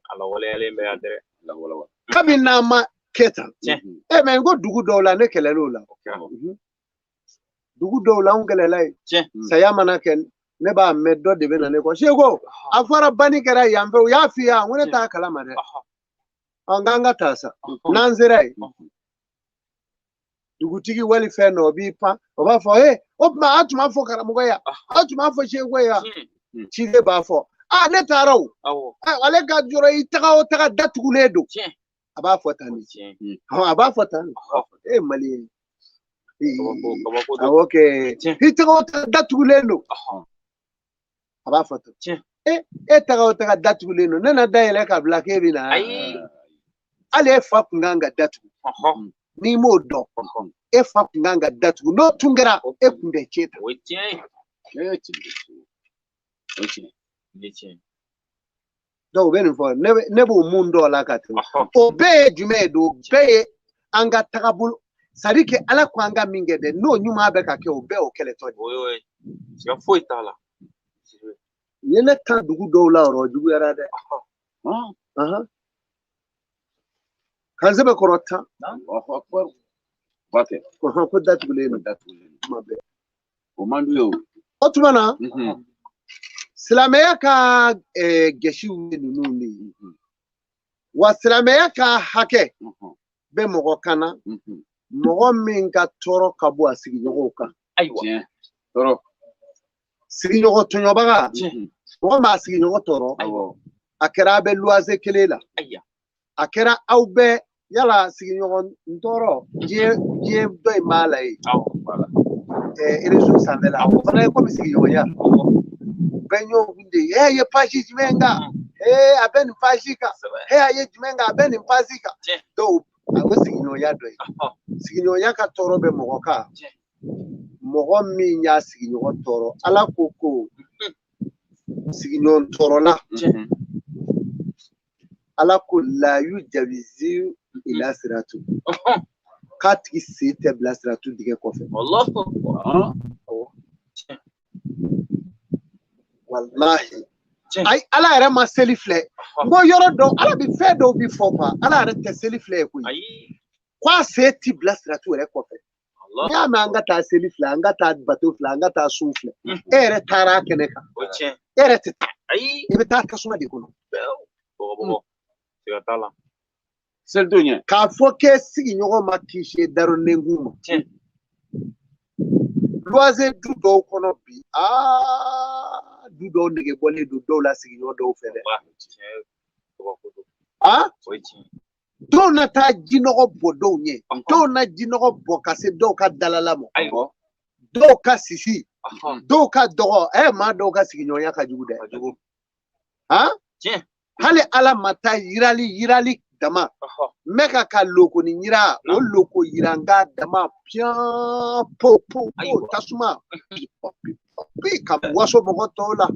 A lawaleyalen bɛ yan dɛ.
Kabini n'an ma kɛ tan. E mɛ n ko dugu dɔw la ne kɛlɛl'o la. Dugu dɔw la anw kɛlɛla yen. Saya mana kɛ, ne b'a mɛn dɔ de bɛ na ne kɔ. Seko, a fɔra banni kɛra yan fɛ, u y'a f'i ye, n ko ne t'a kalama dɛ. An k'an ka taa sa, n'an sera yen, dugutigi wali fɛn dɔ o b'i pan, o b'a fɔ ee o tuma an tun b'a fɔ karamɔgɔ ya, an tun b'a fɔ seko ya, ciden b'a fɔ aa ne taara o, ale ka jɔrɔ i taga o taga datugulen don, a b'a fɔ tan de, a b'a fɔ tan de, e ye maliyɛn ye, awɔ kɛ, i taga o taga datugulen don, a b'a fɔ tan. E taga o taga datugulen don, ne na dayɛlɛ ka bila k'e bɛ na. Hali e fa kun kan ka datugu. N'i m'o dɔn, e fa kun kan ka datugu. N'o tun kɛra, e kun tɛ tiɲɛ ta.
O ye tiɲɛ ye.
Donc u bɛ nin fɔ, ne b'o mun dɔn la ka tɛmɛ. O bɛɛ ye jumɛn ye don? O bɛɛ ye an ka tagabolo. C'est à dire que Ala ko an ka min kɛ dɛ, n'o ɲuman bɛ ka kɛ, o bɛɛ o kɛlɛtɔ de.
O ye. Siga foyi t'a la.
U ye ne tan dugu dɔw la yɔrɔ juguyara dɛ. Kan sɛbɛn kɔrɔ tan. Ko datugulen don. Kuma bɛɛ.
O man d'u ye o.
O tuma na, silamɛya ka gɛsiw ye ninnu de ye. Wa silamɛya ka hakɛ bɛ mɔgɔ kan na, mɔgɔ min ka tɔɔrɔ ka bɔ a sigiɲɔgɔnw kan.
Ayiwa. Tɔɔrɔ.
Sigiɲɔgɔn tɔɲɔbaga, mɔgɔ m'a sigiɲɔgɔn tɔɔrɔ, a kɛra a bɛ luwanse kelen la, a kɛra aw bɛɛ yala sigiɲɔgɔn tɔɔrɔ diɲɛ dɔ in b'a la yen, réseau sanfɛla, o fana ye komi sigiɲɔgɔnya, bɛɛ ɲɔgɔn de ye, e ye page jumɛn kan, ee a bɛ nin page kan, e a ye jumɛn kan, a bɛ nin page kan, dɔw a o sigiɲɔgɔnya dɔ ye. Sigiɲɔgɔnya ka tɔɔrɔ bɛ mɔgɔ kan. Mɔgɔ min y'a sigiɲɔgɔn tɔɔrɔ, Ala ko ko sigiɲɔgɔn tɔɔrɔla, Ala ko la yujawizu ila siratu, k'a tigi sen tɛ bila siratu dingɛ kɔfɛ. Walahi. Ayi, Ala yɛrɛ ma seli filɛ. N ko yɔrɔ dɔw, Ala bɛ fɛn dɔw bi fɔ quoi, Ala yɛrɛ tɛ seli filɛ ye koyi. K'a sen ti bila siratu yɛrɛ kɔfɛ. N'i y'a mɛn an ka taa seli filɛ, an ka taa bato filɛ, an ka taa sun filɛ, e yɛrɛ taara a kɛnɛ kan, e yɛrɛ tɛ taa, i bɛ taa tasuma de kɔnɔ.
Seli t'o ɲɛ.
K'a fɔ k'e sigiɲɔgɔn ma kisi daro nɛnkun ma. Luwanze du dɔw kɔnɔ bi, aa, du dɔw nege bɔlen don dɔw la sigiɲɔgɔn dɔw fɛ dɛ. Aa, dɔw na taa jinɔgɔ bɔ dɔw ɲɛ, dɔw na jinɔgɔ bɔ ka se dɔw ka dalala ma, dɔw ka sisi, dɔw ka dɔgɔ. Maa dɔw ka sigiɲɔgɔnya ka jugu dɛ. Hali Ala ma taa yirali dama, mɛ ka loko ni yira, o loko yiranga dama piyan po po po tasuma pi ka waso mɔgɔ tɔw la.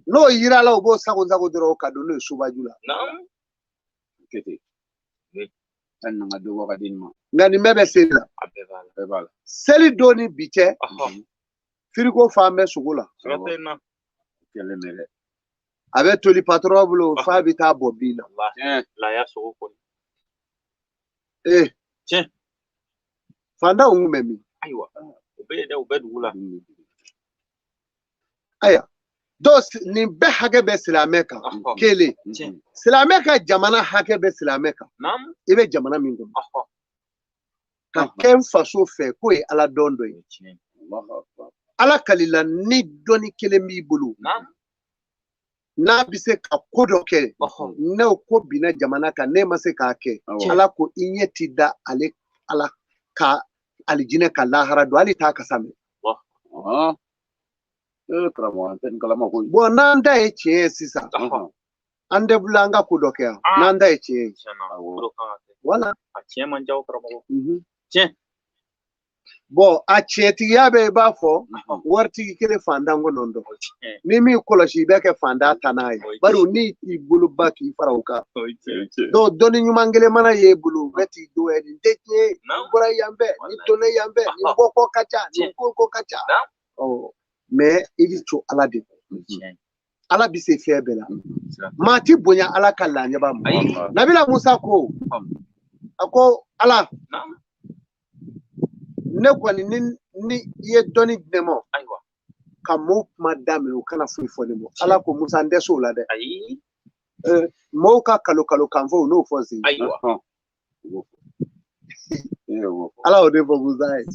N'o yirala, o b'o sago sago dɔrɔn ka don n'o ye sobaju la. Nka nin bɛɛ bɛ seli la. Seli don ni bi cɛ, firiko fan bɛ sogo la. A bɛ toli patɔrɔn bolo, fa bɛ taa bɔ bin na. Fantanw kun bɛ min? Ayiwa, dɔw nin bɛɛ hakɛ bɛ silamɛ kan. Kelen, silamɛ ka jamana hakɛ bɛ silamɛ kan. I bɛ jamana min kɔnɔ, ka kɛ n faso fɛ, k'o ye Ala dɔn dɔ ye. Ala kalila ni dɔnni kelen b'i bolo, n'a bɛ se ka ko dɔ kɛ, n'o ko binna jamana kan, n'e ma se k'a kɛ, Ala ko i ɲɛ ti da ale Ala ka alijinɛ ka lahara don, hali t'a kasa mɛn. Bon, n'an ta ye tiɲɛ ye sisan, an tɛ bila an ka ko dɔ kɛ yan, n'an ta ye tiɲɛ ye. Wala. Bon, a tiɲɛtigiya bɛ i b'a fɔ waritigi kelen fantan kɔnɔntɔn. Ni min kɔlɔsi, i bɛ kɛ fantan ta n'a ye. Bari ni t'i bolo ba k'i fara o kan. Donc dɔnni ɲuman kelen mana y'e bolo, u bɛ t'i dɔgɔya, nin tɛ tiɲɛ ye, nin bɔra yan fɛ, nin donna yan fɛ, nin bɔko ka ca, nin ko ka ca. Mais i bɛ to Ala de kɔ. Ala bɛ se fɛn bɛɛ la. Maa ti bonya Ala ka laɲɛba ma. Nabila Musa ko, a ko Ala, ne kɔni ni i ye dɔnni di ne ma, ka mɔɔw kuma daminɛ, u kana foyi fɔ ne ma. Ala ko Musa, n tɛ s'o la dɛ. Mɔɔw ka kalo kalo kan fɔ, u n'o fɔ sen. Ala y'o de fɔ Musa ye.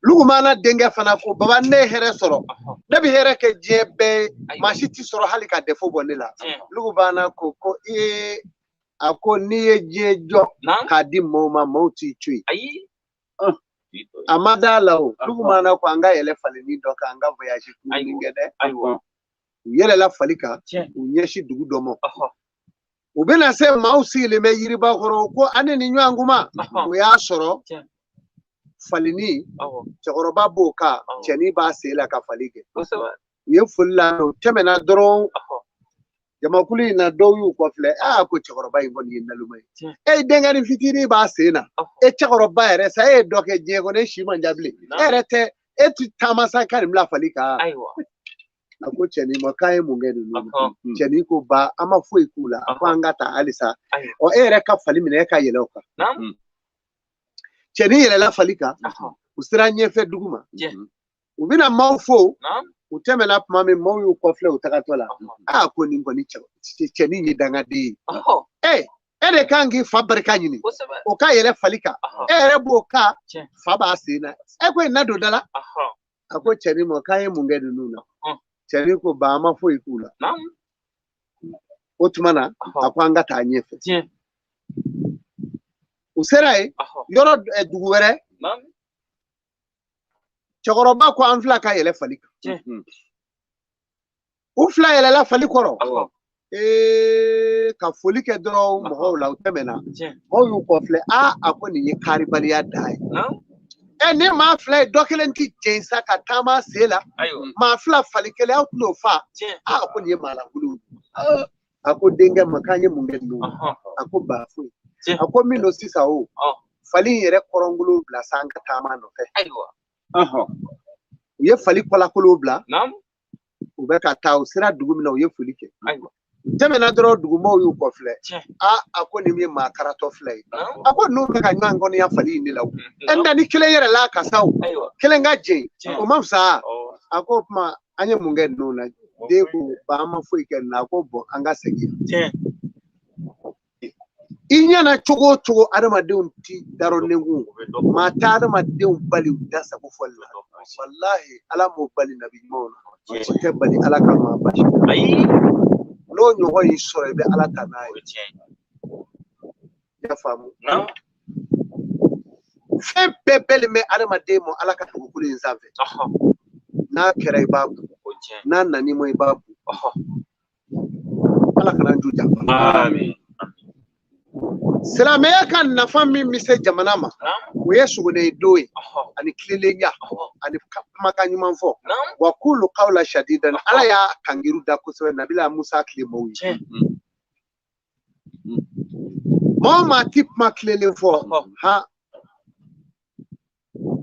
Lukumana denkɛ fana ko, baba, ne ye hɛrɛ sɔrɔ, ne bɛ hɛrɛ kɛ diɲɛ bɛɛ ye, maa si tɛ sɔrɔ hali ka défaut bɔ ne la. Lukumana ko ko ee, a ko n'i ye diɲɛ jɔ k'a di mɔɔw ma, mɔɔw t'i to yen. A ma da la o. Lukumana ko an ka yɛlɛ falinin dɔ kan, an ka voyage kunkurunin kɛ dɛ. U yɛlɛla fali kan, u ɲɛsin dugu dɔ ma. U bɛna se, maaw sigilen bɛ yiriba kɔrɔ, ko an ni nin ɲɔgɔn kuma. O y'a sɔrɔ falinin cɛkɔrɔba b'o kan, cɛnin b'a sen la ka fali kɛ. U ye foli la, u tɛmɛna dɔrɔn, jamakulu in na dɔw y'u kɔfilɛ. Aa, ko cɛkɔrɔba in kɔni ye naloma ye. E denkɛnin fitinin b'a sen na, e cɛkɔrɔba yɛrɛ sa, e ye dɔ kɛ diɲɛ kɔnɔ, e si man ca bilen, e yɛrɛ tɛ, e ti taama sa ka nin bila fali kan. A ko cɛnin ma, k'an ye mun kɛ ninnu na? Cɛnin ko ba, an ma foyi k'u la, a ko an ka taa halisa. Ɔ, e yɛrɛ ka fali minɛ, e ka yɛlɛ o kan. Cɛnin yɛlɛla fali kan, u sera ɲɛfɛ dugu ma. U bɛna maaw fo, u tɛmɛna tuma min, maaw y'u kɔfilɛ u tagatɔ la. Aa, ko nin kɔni cɛnin ye dangaden ye. E de kan k'i fa barika ɲini, o ka yɛlɛ fali kan, e yɛrɛ b'o kan, fa b'a sen na, e ko i na don da la. A ko cɛnin ma, k'an ye mun kɛ ninnu na? Cɛnin ko ba, an ma foyi k'u la. O tuma na, a ko an ka taa ɲɛfɛ. U sera yen, yɔrɔ dugu wɛrɛ, cɛkɔrɔba ko an fila ka yɛlɛ fali kan. U fila yɛlɛla fali kɔrɔ. Ka foli kɛ dɔrɔn mɔgɔw la u tɛmɛna mɔgɔw y'u kɔfilɛ a ko nin ye karibaliya dan ye ni maa fila ye dɔ kelen ti jɛn sa ka taama sen la maa fila fali kelen aw tɛn'o fa a ko nin ye maalankolon ye a ko denkɛ ma k'an ye mun kɛ ninnu a ko ba foyi a ko min don sisan o fali in yɛrɛ kɔrɔnkolo bila sa an ka taama nɔfɛ u ye fali kɔlakolo bila u bɛ ka taa u sera dugu min na u ye foli kɛ u tɛmɛna dɔrɔn dugumɔgɔw y'u kɔfilɛ a ko nin ye maa karatɔ fila ye a ko ninnu bɛ ka ɲɔgɔn kɔniya fali in de la o nka ni kelen yɛrɛ la ka sa o kelen ka jɛn o ma fisa a ko o tuma an ye mun kɛ ninnu na den ko ba an ma foyi kɛ nin na a ko bɔn an ka segin i ɲɛna cogo o cogo adamadenw ti darɔ nenkun maa tɛ adamadenw bali u da sago fɔli la walahi ala m'o bali nabi ɲumanw na o tɛ bali ala ka maa basi n'o ɲɔgɔn y'i sɔrɔ i bɛ ala ta n'a ye i y'a faamu fɛn bɛɛ bɛlen bɛ adamaden ma ala ka dugukolo in sanfɛ n'a kɛra i b'a bu n'a nan'i ma i b'a bu ala kana n ju janfa. Silamɛya ka nafa min bɛ se jamana ma o ye sogonen don ye ani tilelenya ani kumakan ɲuman fɔ wa kulu kawla shadidan ala y'a kangiru da kosɛbɛ nabila musa tile maaw ye maa o maa ti kuma tilelen fɔ ha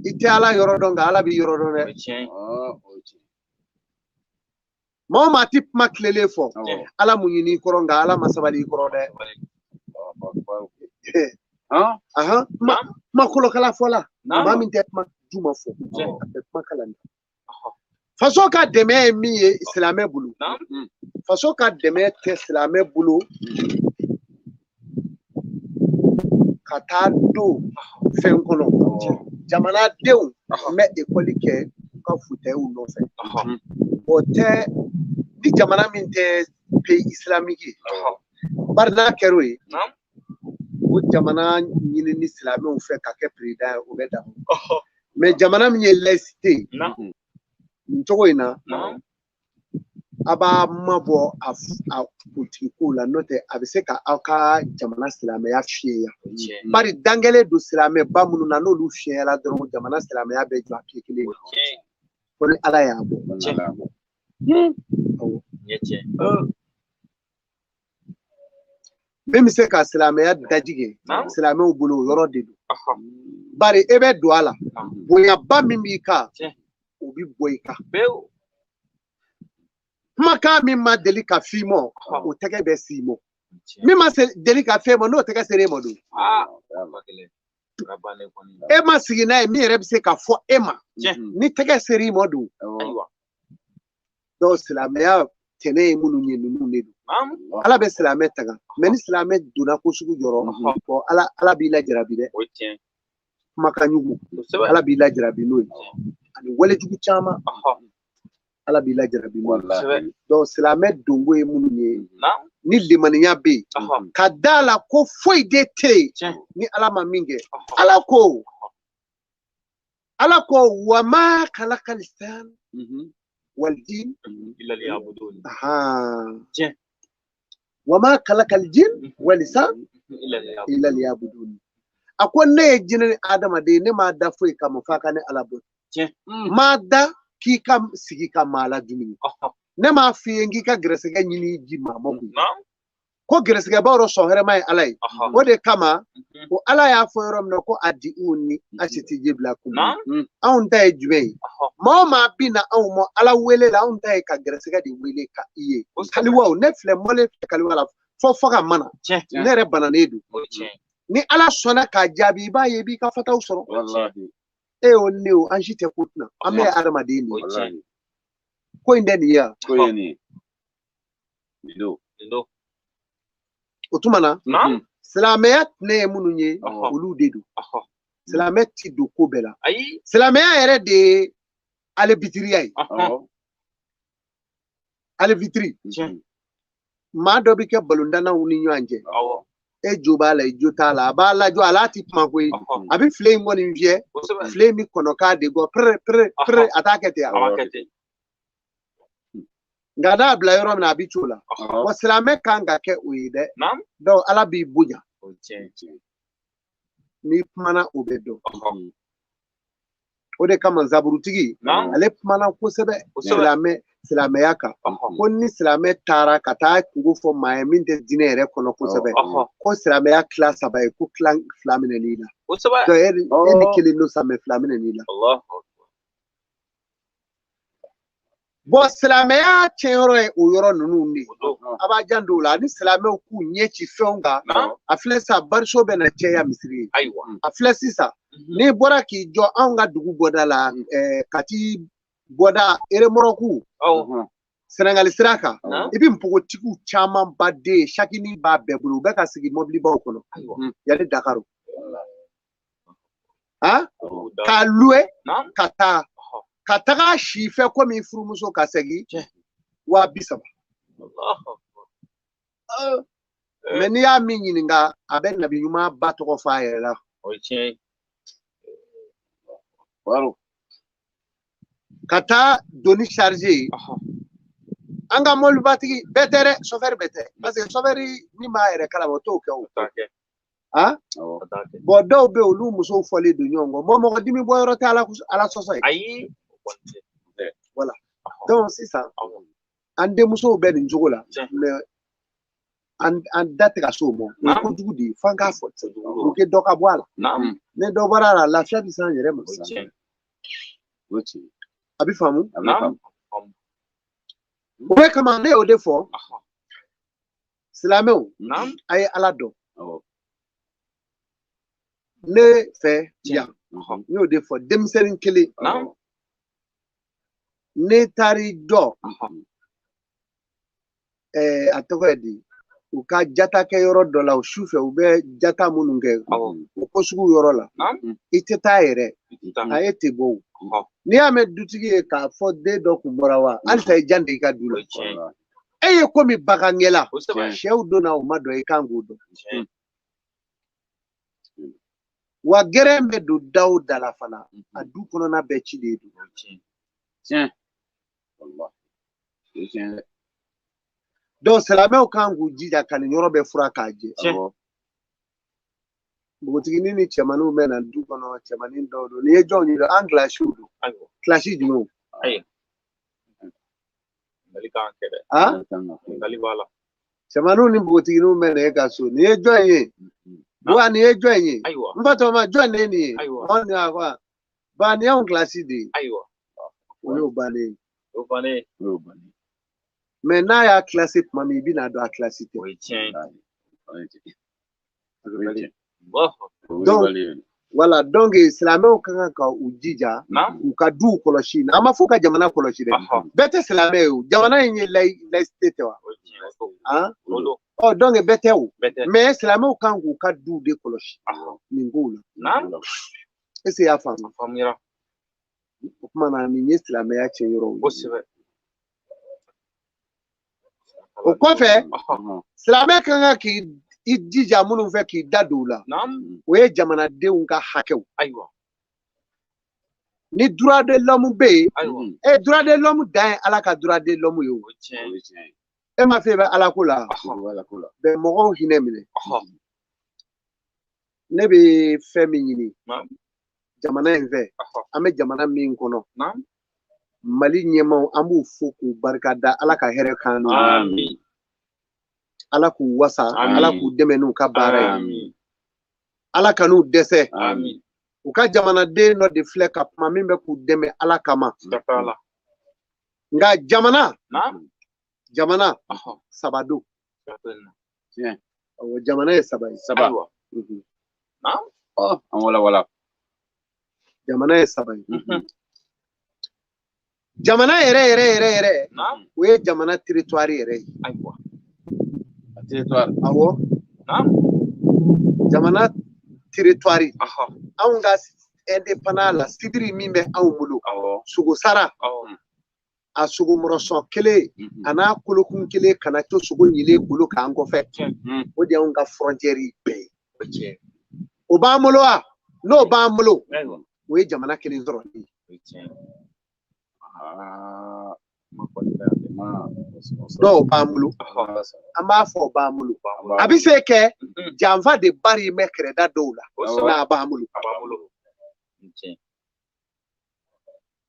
i tɛ ala yɔrɔ dɔn nka ala b'i yɔrɔ dɔn dɛ maa o maa ti kuma tilelen fɔ ala mun ɲini i kɔrɔ nka ala ma sabali i kɔrɔ dɛ kuma kolokala fɔla maa min tɛ kuma juma fɔ a bɛ kuma kalan faso ka dɛmɛ ye min ye silamɛ bolo faso ka dɛmɛ tɛ silamɛ bolo ka taa don fɛn kɔnɔ jamanadenw bɛ ekɔli kɛ u ka futɛyiw nɔfɛ o tɛ ni jamana min tɛ pays islamique ye bari n'a kɛra o ye o jamana ɲini ni silamɛw fɛ ka kɛ président ye o bɛ dan mais jamana min ye laïcité ye nin cogo in na a b'a mabɔ a politiki kow la n'o tɛ a bɛ se ka aw ka jamana silamɛya fiyɛya bari dangɛlen don silamɛba minnu na n'olu fiyɛyala dɔrɔn jamana silamɛya bɛ jɔ a pied kelen ko ni ala y'a bɔ. Min bɛ se ka silamɛya dajigin silamɛw bolo o yɔrɔ de don bari e bɛ don a la bonyaba min b'i kan o bɛ bɔ i kan kumakan min ma deli ka f'i ma o tɛgɛ bɛ s'i ma min ma deli ka f'e ma n'o tɛgɛ sera e ma dun e ma sigi n'a ye min yɛrɛ bɛ se ka fɔ e ma ni tɛgɛ sera i ma dun donc silamɛya tɛnɛ ye minnu ye ninnu de don ala bɛ silamɛ tanga mais ni silamɛ donna ko sugu jɔrɔ bɔn ala b'i lajarabi dɛ kumakan jugu ala b'i lajarabi n'o ye ani walejugu caman ala b'i lajarabi n'o ye donc silamɛ donko ye minnu ye ni limaniya bɛ yen ka da la ko foyi de tɛ yen ni ala ma min kɛ ala ko wa ma khalaqal insan wal jin
illa liya'budun
wa ma khalaqal jin wal insan illa liya'budun a ko ne ye jinɛ ni adamaden ne m'a da foyi kama f'a ka ne ala bɔ m'a da k'i ka sigi ka maa la dumuni ne m'a f'i ye k'i ka gɛrɛsɛgɛ ɲini ji maa ma koyi ko gɛrɛsɛgɛbaw rɔ sɔn hɛrɛma ye ala ye o de kama ko ala y'a fɔ yɔrɔ min na ko a di u ni a si ti ji bila kun anw ta ye jumɛn ye maa o maa bi na anw ma ala wele la anw ta ye ka gɛrɛsɛgɛ de wele ka i ye kaliwaw ne filɛ mɔlen filɛ kaliwa la fɔ ka mana ne yɛrɛ bananen don ni ala sɔnna k'a jaabi i b'a ye i b'i ka fataw sɔrɔ e o ne o an si tɛ ko tɛna an bɛɛ ye adamaden de ye ko in tɛ nin ye wa o tuma na silamɛya tɛnɛ ye minnu ye olu de don silamɛ ti don ko bɛɛ la silamɛya yɛrɛ de ye alebitiriya ye alebitiri maa dɔ bɛ kɛ balontannaw ni ɲɔgɔn cɛ e jo b'a la i jo t'a la a b'a lajɔ a la ti kuma koyi a bɛ file in kɔni fiyɛ file in bɛ kɔnɔ k'a de gɔ pere pere pere a t'a kɛ ten wa. Nka n'a bila yɔrɔ min na, a bɛ ci o la. Wa silamɛ kan ka kɛ o ye dɛ. Donc Ala b'i bonya. N'i kumana, o bɛ dɔn. O de kama zaburutigi, ale kumana kosɛbɛ silamɛya kan, ko ni silamɛ taara ka taa kungo fɔ maa ye min tɛ diinɛ yɛrɛ kɔnɔ kosɛbɛ, ko silamɛya tila saba ye, ko tila fila minɛn'i la. Donc e ni kelen don sa, mais fila minɛn'i la. Bon, silamɛya tiɲɛyɔrɔ ye o yɔrɔ ninnu de ye. A b'a janto o la, ni silamɛw k'u ɲɛ ci fɛnw kan. A filɛ sisan, bariso bɛ na cɛya misiri ye. A filɛ sisan, n'i bɔra k'i jɔ anw ka dugu bɔda la, Kati bɔda, eremɔrɔku, Sɛnɛgali sira kan, i bɛ npogotigiw camanba den ye, sakini b'a bɛɛ bolo, u bɛ ka sigi mɔbilibaw kɔnɔ yanni Dakaro k'a luwe ka taa ka taga si fɛ komi furumuso, ka segin 30,000. Mais n'i y'a min ɲininka, a bɛ Nabi ɲuman ba tɔgɔ fɔ a yɛrɛ la. Ka taa doni chargé, an ka mɔbilibatigi bɛɛ tɛ dɛ, chauffeur bɛɛ tɛ, parce que chauffeur min b'a yɛrɛ kalama, o t'o kɛ o. Bon, dɔw bɛ yen, olu musow fɔlen don ɲɔgɔn kɔ. Bon, mɔgɔ dimi bɔ yɔrɔ tɛ Ala sɔsɔ ye.
Ayi.
Voilà. Donc sisan, an denmusow bɛ nin cogo la, mais an da tɛ ka s'o ma. O ye kojugu de ye, f'an k'a fɔ pour que dɔ ka bɔ a la. Ni dɔ bɔra a la, lafiya bɛ s'an yɛrɛ ma. A bɛ faamu. O de kama ne y'o de fɔ, silamɛw, a ye Ala dɔn. Ne fɛ yan, n y'o de fɔ, denmisɛnnin kelen, ne taar'i jɔ, a tɔgɔ ye di, u ka jata kɛ yɔrɔ dɔ la, o su fɛ u bɛ jata minnu kɛ, o ko sugu yɔrɔ la, i tɛ taa yɛrɛ, a ye tɛ bɔ o. N'i y'a mɛn dutigi ye k'a fɔ den dɔ kun bɔra wa, halisa i jan de i ka du la. E ye komi bagangɛla, sɛw donna o ma dɔn, i kan k'o dɔn. Wa gɛrɛn bɛ don da o da la fana, a du kɔnɔna bɛɛ ci de don. Donc silamɛw kan k'u jija ka nin yɔrɔ bɛɛ fura k'a jɛ. Npogotiginin ni cɛmaninw bɛ na du kɔnɔ, cɛmanin dɔw don. N'i ye jɔnw ye, an kilasiw don. Kilasi jumɛnw? Cɛmaninw ni npogotigininw bɛ na e ka so. Nin ye jɔn ye? Buwa, nin ye jɔn ye? N fa tɔgɔma, jɔn de ye nin ye? Ba, nin y'anw kilasi de ye. O y'o bannen ye. Mais n'a y'a kilasi tuma min, i bɛna dɔn a kilasi tɛ. Donc voilà, donc silamɛw ka kan ka u jija k'u ka duw kɔlɔsi. An ma fɔ ka jamana kɔlɔsi dɛ, bɛɛ tɛ silamɛ ye o. Jamana in ye laïcité tɛ wa? Ɔ, donc bɛɛ tɛ o, mais silamɛw kan k'u ka duw de kɔlɔsi nin kow la. Est ce que i y'a faamu? O tuma na, nin ye silamɛya tiɲɛ yɔrɔw ye. O kɔfɛ, silamɛ kan ka k'i jija minnu fɛ k'i da don u la, o ye jamanadenw ka hakɛw. Ni droit de l'homme bɛ yen, e droit de l'homme dan ye Ala ka droit de l'homme ye o. E ma fɛ i bɛ Ala ko la, bɛ mɔgɔw hinɛ minɛ. Ne bɛ fɛn min ɲini jamana in fɛ, an bɛ jamana min kɔnɔ, Mali ɲɛmaaw, an b'u fo k'u barika da, Ala ka hɛrɛ k'an n'u. Ala k'u wasa, Ala k'u dɛmɛ n'u ka baara ye, Ala ka n'u dɛsɛ. U ka jamanaden dɔ de filɛ ka kuma min bɛ k'u dɛmɛ Ala kama. Nka jamana saba don. Jamana ye saba ye.
Saba. An wala wala.
Jamana ye saba ye. Jamana yɛrɛ yɛrɛ yɛrɛ yɛrɛ, o ye jamana territoire yɛrɛ ye.
Territoire.
Awɔ. Jamana territoire. Anw ka indépendant la, sibiri min bɛ anw bolo, sogo sara, a sogo mɔrɔsɔn kelen a n'a kolokun kelen kana to sogo ɲilen bolo k'an kɔfɛ. O de y'anw ka frontière bɛɛ ye. O b'an bolo wa? N'o b'an bolo, o ye jamana kelen sɔrɔ. Dɔw b'an bolo, an b'a fɔ o b'an bolo. A bɛ se kɛ janfa de bari bɛ kɛrɛda dɔw la, n'a b'an bolo.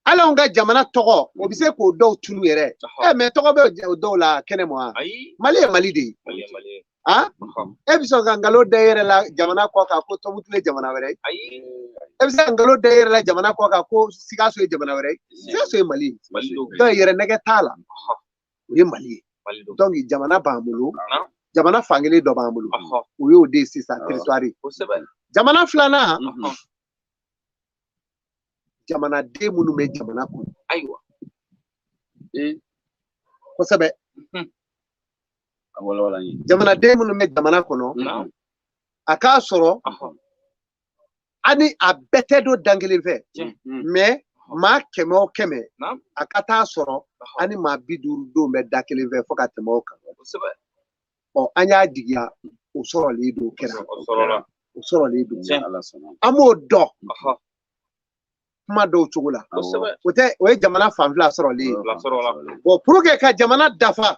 Hali anw ka jamana tɔgɔ, o bɛ se k'o dɔw tunu yɛrɛ. Mɛ tɔgɔ bɛ o dɔw la kɛnɛ ma wa? Mali ye Mali de ye. E bɛ sɔn ka nkalon da i yɛrɛ la jamana kɔ kan ko Tɔnbukutu ye jamana wɛrɛ ye? E bɛ se ka nkalon da i yɛrɛ la jamana kɔ kan ko Sikaso ye jamana wɛrɛ ye? Sikaso ye Mali ye. Donc yɛrɛ nɛgɛ t'a la. O ye Mali ye. Donc jamana b'an bolo. Jamana fankelen dɔ b'an bolo. O y'o de ye sisan territoire. Jamana filanan, jamanaden minnu bɛ jamana kɔnɔ.
Ayiwa.
Kosɛbɛ. Jamanaden minnu bɛ jamana kɔnɔ, a k'a sɔrɔ ani a bɛɛ tɛ don dan kelen fɛ, mɛ maa 100 o 100, a ka taa sɔrɔ ani maa 50 don bɛ da kelen fɛ fo ka tɛmɛ o kan. Ɔ an y'a jigiya o sɔrɔlen don kɛra. O sɔrɔlen don. An b'o dɔn kuma dɔw cogo la. O tɛ, o ye jamana fan fila sɔrɔlen ye. Bon, pour que ka jamana dafa,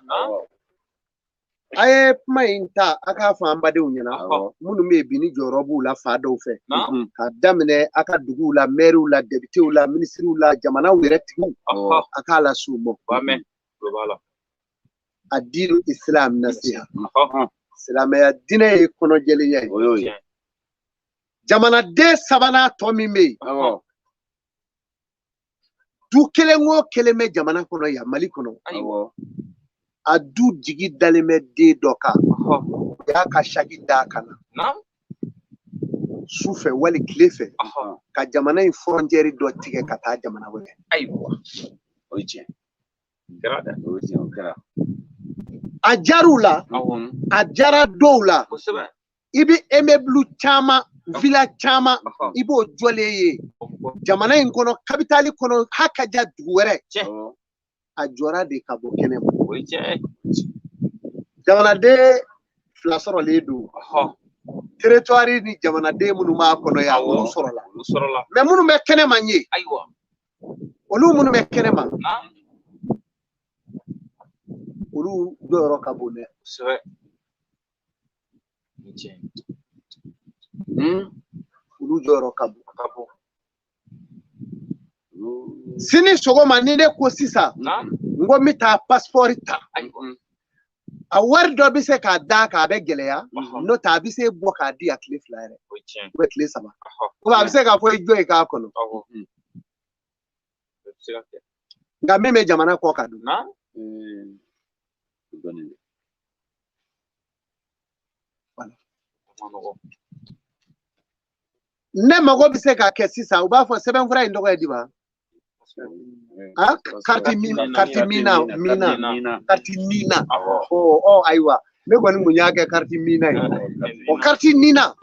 a ye kuma in ta a k'a fɔ an badenw ɲɛna minnu bɛ yen bi ni jɔyɔrɔ b'u la fa dɔw fɛ, k'a daminɛ a ka duguw la, mɛriw la, depitew la, minisiriw la, jamanaw yɛrɛ tigiw, a k'a las'u ma. A diinu islam nasiha. Silamɛya diinɛ ye kɔnɔjɛlenya ye. Jamanaden sabanan tɔ min bɛ yen, du kelen o kelen bɛ jamana kɔnɔ yan, Mali kɔnɔ, a du jigi dalen bɛ den dɔ kan, o y'a ka saki d'a kan na su fɛ wali tile fɛ, ka jamana in frontière dɔ tigɛ ka taa jamana wɛrɛ.
Ayiwa.
O ye tiɲɛ. O ye tiɲɛ, o kɛra.
A jar'u la, a jara dɔw la. I bɛ immeuble caman, villa caman, i b'o jɔlen ye jamana in kɔnɔ, capitale kɔnɔ, hali ka ja dugu wɛrɛ. A jɔra de ka bɔ kɛnɛ ma. Jamanaden fila sɔrɔlen don. Territoire ni jamanaden minnu b'a kɔnɔ yan, olu sɔrɔla. Mɛ minnu bɛ kɛnɛ ma ɲɛ, olu minnu bɛ kɛnɛ ma, olu jɔyɔrɔ ka bon dɛ. Olu jɔyɔrɔ ka bon. Sini sɔgɔma ni ne ko sisan n ko n bɛ taa passeport ta, a wari dɔ bɛ se k'a d'a kan, a bɛ gɛlɛya, n'o tɛ a bɛ se bɔ k'a di a tile 2 yɛrɛ, ou bien tile 3. Komi a bɛ se k'a fɔ i jɔ i k'a kɔnɔ. Nka min bɛ jamana kɔ kan dun. Ne mago bɛ se k'a kɛ sisan, u b'a fɔ sɛbɛnfura in tɔgɔ ye di wa? Carte Mina, Mina, carte Nina. Ɔ ayiwa, ne kɔni mun y'a kɛ carte Mina ye. O carte Nina,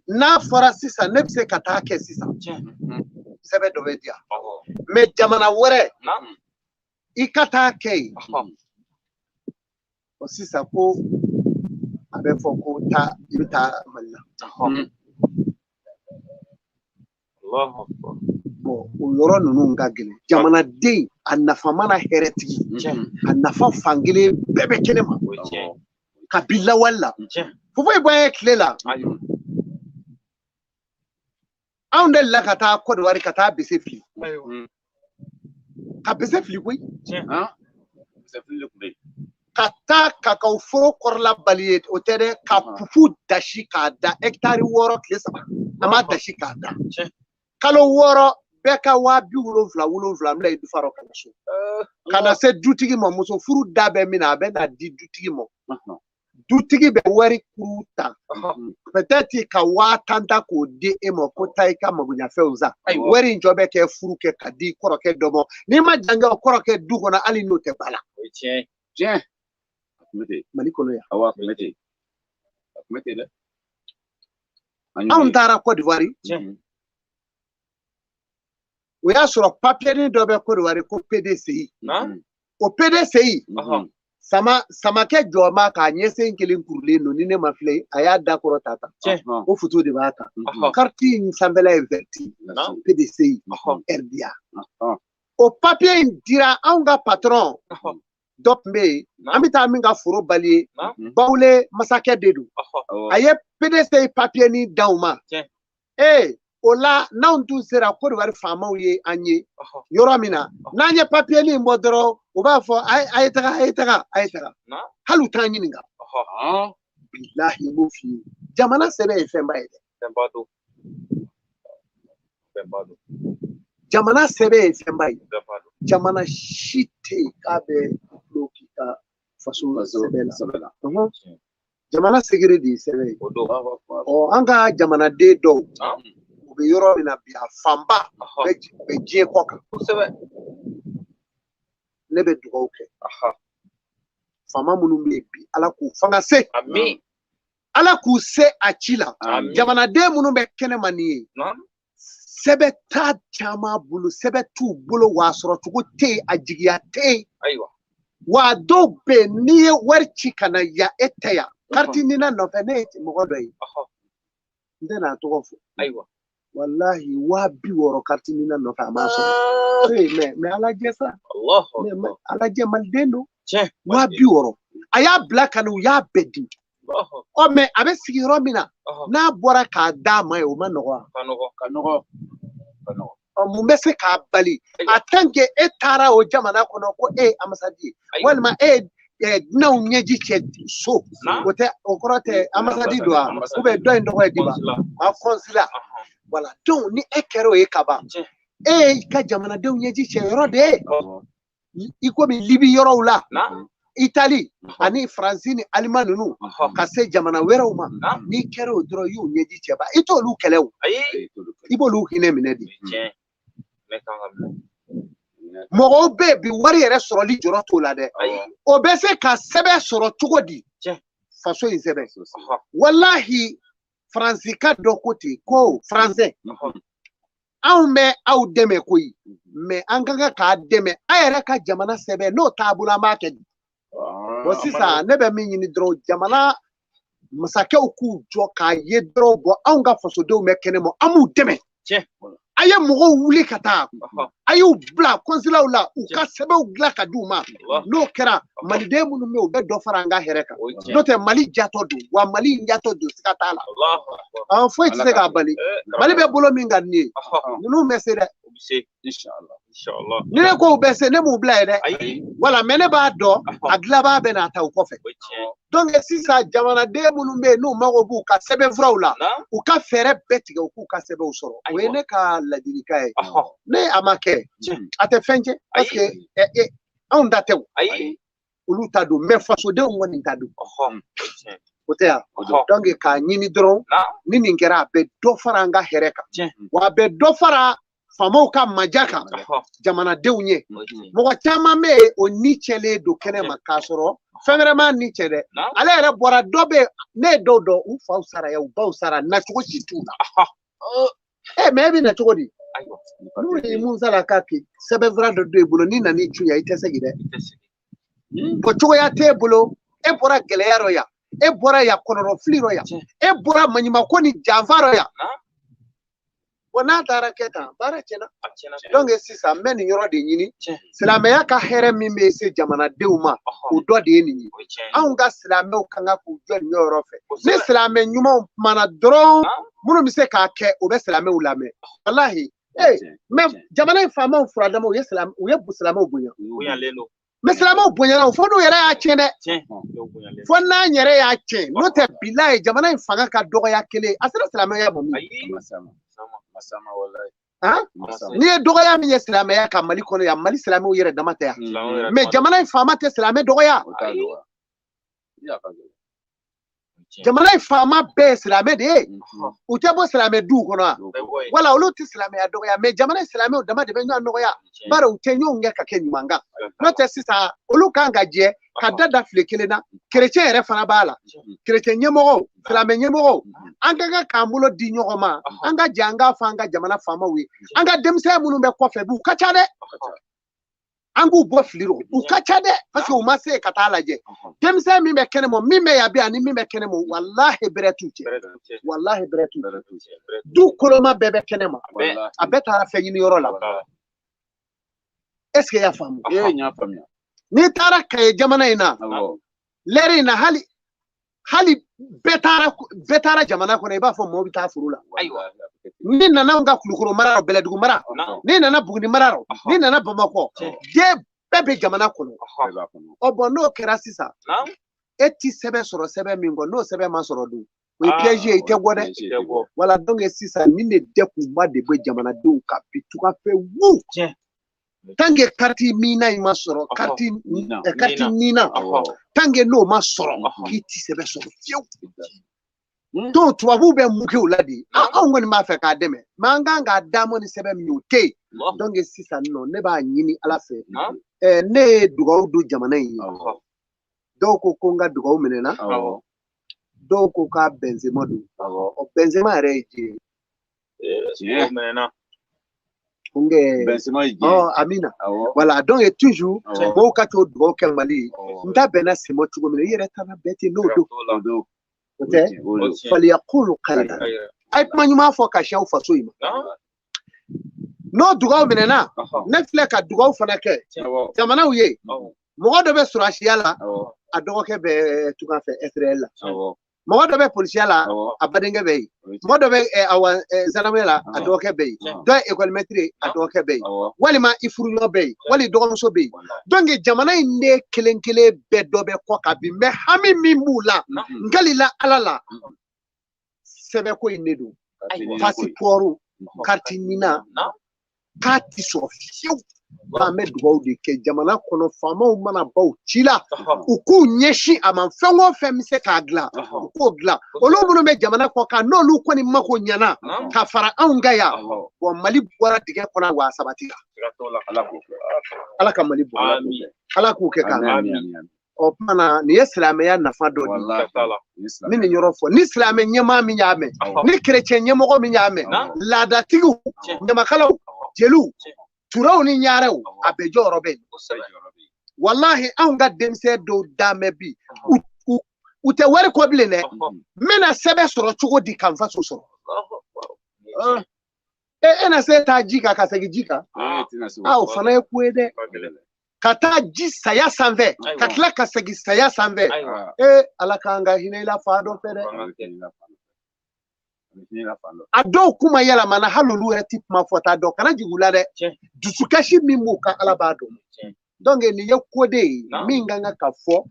n'a fɔra sisan ne bɛ se ka taa kɛ sisan, sɛbɛn dɔ bɛ di yan. Mɛ jamana wɛrɛ, i ka taa kɛ yen. O sisan ko a bɛ fɔ ko taa, i bɛ taa Mali la. Bon, o yɔrɔ ninnu ka gɛlɛn. Jamanaden a nafa mana hɛrɛtigi, a nafa fankelen bɛɛ bɛ kɛnɛ ma. Kabi lawale la. Foyi bɔ ye tile la. Anw delila ka taa Côte d'Ivoire ka taa bese fili. Ka bese fili koyi. Ka taa kakaw foro kɔrɔla bali ye, o tɛ dɛ, ka pupu dasi k'a da hectare 6 tile 3. An b'a dasi k'a da. Kalo 6 bɛɛ ka 77 7 bila i dufa rɔ ka na so. Ka na se dutigi ma, muso furu da bɛ min na, a bɛ na di dutigi ma. Dutigi bɛ wari kuru ta. Peut-être ka 10 000 ta k'o di e ma ko taa i ka magoɲafɛnw san. Wari in jɔ bɛ kɛ furu kɛ ka di kɔrɔkɛ dɔ ma. N'i ma jan kɛ o kɔrɔkɛ du kɔnɔ, hali n'o tɛ ba la. Mali kɔnɔ yan. Anw taara Côte d'Ivoire. O y'a sɔrɔ papier dɔ bɛ Côte d'Ivoire ko PDCI. O PDCI, Samakɛ jɔ ma k'a ɲɛsen kelen kurulen don, ni ne ma filɛ, a y'a da kɔrɔ ta tan. O photo de b'a kan. Carte in sanfɛla ye vert, PDCI, RDA. O papier in dira anw ka patron dɔ tun bɛ yen, an bɛ taa min ka foro bali ye, Bawule masakɛ de don. A ye PDC papier nin d'aw ma. Ee, o la n'anw dun sera Côte d'Ivoire faamaw ye an ye yɔrɔ min na, n'an ye papier nin bɔ dɔrɔn, u b'a fɔ a ye taga, a ye taga, a ye taga. Hali u t'an ɲininka. Bilahi, n b'o f'i ye, jamana sɛbɛn ye fɛnba ye dɛ. Jamana sɛbɛn ye fɛnba ye. Jamana si tɛ yen k'a bɛ tulo k'i ka faso sɛbɛn la. Jamana segere de ye sɛbɛn ye. Ɔ, an ka jamanaden dɔw, u bɛ yɔrɔ min na bi, a fanba bɛ diɲɛ kɔ kan. Ne bɛ dugawu kɛ faama minnu bɛ yen bi, Ala k'u fanga se, Ala k'u se a ci la. Jamanaden minnu bɛ kɛnɛma nin ye, sɛbɛn t'a caman bolo, sɛbɛn t'u bolo, wa a sɔrɔ cogo tɛ yen, a jigiya tɛ yen. Wa dɔw bɛ yen, n'i ye wari ci ka na yan, e tɛ yan, carte NINA nɔfɛ, ne ye mɔgɔ dɔ ye, n tɛna a tɔgɔ fɔ. Walahi, 60 000 carte NINA nɔfɛ, a m'a sɔrɔ. Ee, mais Ala jɛ sa, Ala jɛ, maliden don. 60 000, a y'a bila ka na, u y'a bɛɛ di. Ɔ, mais a bɛ sigi yɔrɔ min na, n'a bɔra k'a d'a ma ye, o ma nɔgɔ wa? Ɔ, mun bɛ se k'a bali? En tant que e taara o jamana kɔnɔ ko e ye ambassade ye, walima e ye dunanw ɲɛji cɛ so, o tɛ, o kɔrɔ tɛ ambassade don wa? Ou bien dɔ in tɔgɔ ye di wa? A consulat. Voilà, donc ni e kɛra o ye ka ban, e y'i ka jamanadenw ɲɛji cɛ yɔrɔ de ye, i komi Libi yɔrɔw la, Itali ani Faransi ni Alima ninnu, ka se jamana wɛrɛw ma. N'i kɛra o dɔrɔn, i y'u ɲɛji cɛba, i t'olu kɛlɛ o, i b'olu hinɛ minɛ de. Mɔgɔw bɛ yen bi, wari yɛrɛ sɔrɔli jɔrɔ t'o la dɛ. O bɛ se ka sɛbɛn sɔrɔ cogo di? Faso in sɛbɛn. Walahi, Faransi ka dɔ ko ten ko faransɛ, anw bɛ aw dɛmɛ koyi, mais an ka kan k'a dɛmɛ a yɛrɛ ka jamana sɛbɛn, n'o t'a bolo, an b'a kɛ di? Bon, sisan ne bɛ min ɲini dɔrɔn, jamana masakɛw k'u jɔ k'a ye dɔrɔn, bɔn, anw ka fasodenw bɛ kɛnɛma, an b'u dɛmɛ. A ye mɔgɔw wuli ka taa, a y'u bila consulatw la, u ka sɛbɛnw dilan ka d'u ma. N'o kɛra, maliden minnu bɛ yen, u bɛ dɔ fara an ka hɛrɛ kan. N'o tɛ, Mali jatɔ don wa, Mali in jatɔ don, siga t'a la. An foyi tɛ se k'a bali. Mali bɛ bolo min kan nin ye, ninnu bɛ se dɛ. Ni ne ko u bɛ se, ne m'u bila yen dɛ. Wala, mais ne b'a dɔn, a dilanbaa bɛ n'a ta u kɔfɛ. Donc sisan, jamanaden minnu bɛ yen, n'u mago b'u ka sɛbɛnfuraw la, u ka fɛɛrɛ bɛɛ tigɛ, u k'u ka sɛbɛnw sɔrɔ. O ye ne ka ladilikan ye. Ne a ma kɛ, a tɛ fɛn cɛ, parce que anw ta tɛ o, olu ta don, mais fasodenw kɔni ta don, o tɛ yan. Donc k'a ɲini dɔrɔn, ni nin kɛra, a bɛ dɔ fara an ka hɛrɛ kan, wa a bɛ dɔ fara faamaw ka maja kan jamanadenw ye. Mɔgɔ caman bɛ yen, o ni cɛlen don kɛnɛ ma, k'a sɔrɔ fɛn wɛrɛ m'a ni cɛ dɛ. Ale yɛrɛ bɔra, dɔ bɛ yen, ne ye dɔw dɔn, u faw sara yan, u baw sara, nacogo si t'u la. E, mais e bɛ na cogo di? N'u ye mun sala k'a kɛ sɛbɛnfura dɔ don i bolo, n'i nan'i cun yan, i tɛ segin dɛ. Bɔn, cogoya t'e bolo. E bɔra gɛlɛya rɔ yan, e bɔra yan kɔnɔrɔfili rɔ yan, e bɔra maɲumanko ni janfa rɔ yan. Bon, n'a taara kɛ tan, baara tiɲɛna. Donc sisan, n bɛ nin yɔrɔ de ɲini. Silamɛya ka hɛrɛ min bɛ se jamanadenw ma, o dɔ de ye nin ye. Anw ka silamɛw kan ka k'u jɔ nin yɔrɔ fɛ. Ni silamɛ ɲumanw kumana dɔrɔn, minnu bɛ se k'a kɛ, o bɛ silamɛw lamɛn, walahi. Ee, mais jamana in faamaw furadama, u ye silamɛ, u ye silamɛw bonya, mais silamɛw bonyana fo n'u yɛrɛ y'a tiɲɛ dɛ, fo n'an yɛrɛ y'a tiɲɛ. N'o tɛ, bilayi, jamana in fanga ka dɔgɔya kelen, a sera silamɛya ma min. N'i ye dɔgɔya min ye silamɛya kan Mali kɔnɔ yan, Mali silamɛw yɛrɛ dama tɛ yan, mais jamana in faama tɛ silamɛ dɔgɔya. Jamana in faama bɛɛ ye silamɛ de ye, u tɛ bɔ silamɛ duw kɔnɔ wa? Wala, olu tɛ silamɛya dɔgɔya, mais jamana in silamɛw dama de bɛ ɲɔgɔn dɔgɔya, bari u tɛ ɲɔgɔn kɛ ka kɛ ɲuman kan. N'o tɛ, sisan olu kan ka jɛ ka da da file kelen na. Kerecɛn yɛrɛ fana b'a la, kerecɛn ɲɛmɔgɔw, silamɛ ɲɛmɔgɔw, an ka kan k'an bolo di ɲɔgɔn ma, an ka jɛ an k'a fɔ an ka jamana faamaw ye. An ka denmisɛn minnu bɛ kɔfɛ bi, u ka ca dɛ, an k'u bɔ fili rɔ. U ka ca dɛ, parce que u ma se ka taa lajɛ. Denmisɛn min bɛ kɛnɛmɔ, min bɛ yan bi ani min bɛ kɛnɛmɔ, walahi, bɛrɛ t'u cɛ, walahi, bɛrɛ t'u cɛ. Du koloma bɛɛ bɛ kɛnɛma, a bɛɛ taara fɛn ɲini yɔrɔ la. Est ce que i y'a faamu?
Ee, n y'a faamuya.
N'i taara Kaye jamana in na, lɛri in na, hali bɛɛ taara jamana kɔnɔ, i b'a fɔ mɔgɔw bɛ taa foro la.
Ayiwa.
N'i nana anw ka Kulukoro mara rɔ, Bɛlɛdugu mara, n'i nana Buguni mara rɔ, n'i nana Bamakɔ, den bɛɛ bɛ jamana kɔnɔ.
Bɛɛ b'a kɔnɔ.
Ɔ bɔn, n'o kɛra sisan, e ti sɛbɛn sɔrɔ, sɛbɛn min kɔ, n'o sɛbɛn ma sɔrɔ dun, o ye piège ye, i tɛ bɔ dɛ.
Piège ye, i tɛ bɔ.
Voilà, donc sisan nin de dekunba de bɛ jamanadenw kan bi, tugafɛ wu. Tant que carte NINA in ma sɔrɔ, carte
Nina.
Carte NINA, tant que n'o ma sɔrɔ, k'i ti sɛbɛn sɔrɔ fiyewu. Donc tubabuw bɛ mun kɛ o la de? Anw kɔni b'a fɛ k'a dɛmɛ, mais an kan k'a d'a ma ni sɛbɛn min ye, o tɛ yen. Donc sisan nɔ, ne b'a ɲini Ala fɛ, ne ye dugawu don jamana in ye. Dɔw ko ko n ka dugawu minɛna, dɔw ko k'a Benzema don. Ɔ, Benzema yɛrɛ ye diɲɛ
Tiɲɛ.
O minɛna.
Ko n kɛ
Benzema ye diɲɛ.
Ɔ, amina. Voilà, donc toujours mɔgɔw ka t'o dugawu kɛ Mali ye. N ta bɛnna sɛmɔ cogo min na, i yɛrɛ taara bɛɛ ten, n'o don.
O don.
O tɛ.
O don.
Faliyakulu khayran, a ye kuma ɲuman fɔ ka si aw faso in ma. N'o dugawu minɛna, ne filɛ ka dugawu fana kɛ jamanaw ye. Mɔgɔ dɔ bɛ sɔrɔsiya la, a dɔgɔkɛ bɛ tunga fɛ Israël la. Mɔgɔ dɔ bɛ polisiya la, a badenkɛ bɛ yen. Mɔgɔ dɔ bɛ awa zanamɛ la, a dɔgɔkɛ bɛ yen. Dɔ ye école maître ye, a dɔgɔkɛ bɛ yen. Walima i furuɲɔgɔn bɛ yen, wali i dɔgɔmuso bɛ yen. Donc jamana in de kelen kelen bɛɛ, dɔ bɛ kɔ kan bi, mais hami min b'u la, n kalila Ala la, sɛbɛnko in de don, passeport, carte NINA, k'a ti sɔrɔ fiyewu. An bɛ dugawu de kɛ jamana kɔnɔ, faamaw mana baw ci la, u k'u ɲɛsin a ma. Fɛn o fɛn bɛ se k'a dilan, u k'o dilan. Olu minnu bɛ jamana kɔ kan, n'olu kɔni mako ɲɛna ka fara anw kan yan, bɔn, Mali bɔra dingɛ kɔnɔ wa a sabatira. Ala ka Mali bɔ, Ala k'u kɛ k'a ɔ kuma na. Nin ye silamɛya nafa dɔ de ye. N bɛ nin yɔrɔ fɔ, ni silamɛ ɲɛmaa min y'a mɛn, ni kerecɛn ɲɛmɔgɔ min y'a mɛn, laadatigiw, ɲamakalaw, jeliw, turaw ni ɲarew, a bɛɛ jɔyɔrɔ bɛ yen. Walahi, anw ka denmisɛn dɔw danbɛ bi, u tɛ wari kɔ bilen dɛ. N bɛna sɛbɛn sɔrɔ cogo di ka n faso sɔrɔ? E na se taa ji kan ka segin ji kan? A o fana ye ko ye dɛ, ka taa ji saya sanfɛ ka tila ka segin saya sanfɛ. Ee, Ala k'an ka hinɛ i la fa dɔ fɛ dɛ. A dɔw kuma yɛlɛmana, hali olu yɛrɛ ti kuma fɔta dɔn. Kana jigin u la dɛ, dusukasi min b'u kan, Ala b'a dɔn. Donc nin ye ko de ye min kan ka fɔ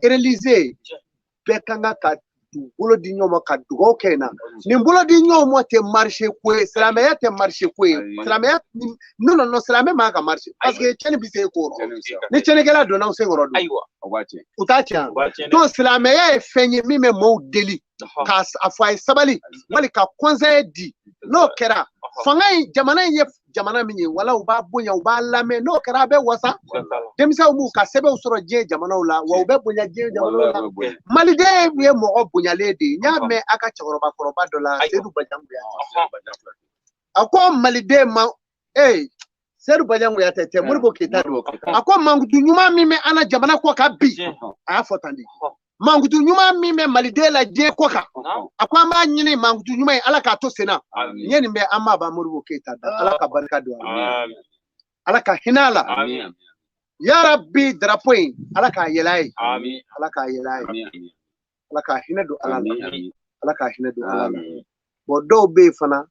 réaliser. Bɛɛ kan ka bolo di ɲɔgɔn ma ka dugawu kɛ in na. Nin bolo di ɲɔgɔn ma tɛ marché ko ye, silamɛya tɛ marché ko ye. Silamɛya, non, non, non, silamɛ man ka marché, parce que tiɲɛni bɛ se e ko rɔ. Ni tiɲɛnikɛla donna aw sen kɔrɔ dun, u t'a tiɲɛ. Donc silamɛya ye fɛn ye min bɛ maaw deli k'a fɔ a ye sabali, wali ka conseil di. N'o kɛra, fanga in, jamana in ye jamana min ye, wala u b'a bonya, u b'a lamɛn. N'o kɛra, a bɛ wasa. Denmisɛnw b'u ka sɛbɛnw sɔrɔ diɲɛ jamanaw la, wa u bɛ bonya diɲɛ jamanaw la. Maliden ye mɔgɔ bonyalen de ye. N y'a mɛn a ka cɛkɔrɔba kɔrɔba dɔ la, Seydou Badian Kuyate, a ko maliden ma, ee, Seydou Badian Kuyate tɛ, Modibo Keyita don. A ko mankutu ɲuman min bɛ an na jamana kɔ kan bi, a y'a fɔ tan de, mankutu ɲuman min bɛ maliden la diɲɛ kɔ kan, a ko an b'a ɲini mankutu ɲuman ye, Ala k'a to sen na. N ye nin bɛ an b'a ban Modibo Keyita da. Ala ka barika don a la, Ala ka hinɛ a la, yarabi. Drapeau in, Ala k'a yɛlɛ a ye, Ala k'a yɛlɛ a ye, Ala ka hinɛ don Ala la, Ala ka hinɛ don Ala la. Bɔn, dɔw bɛ yen fana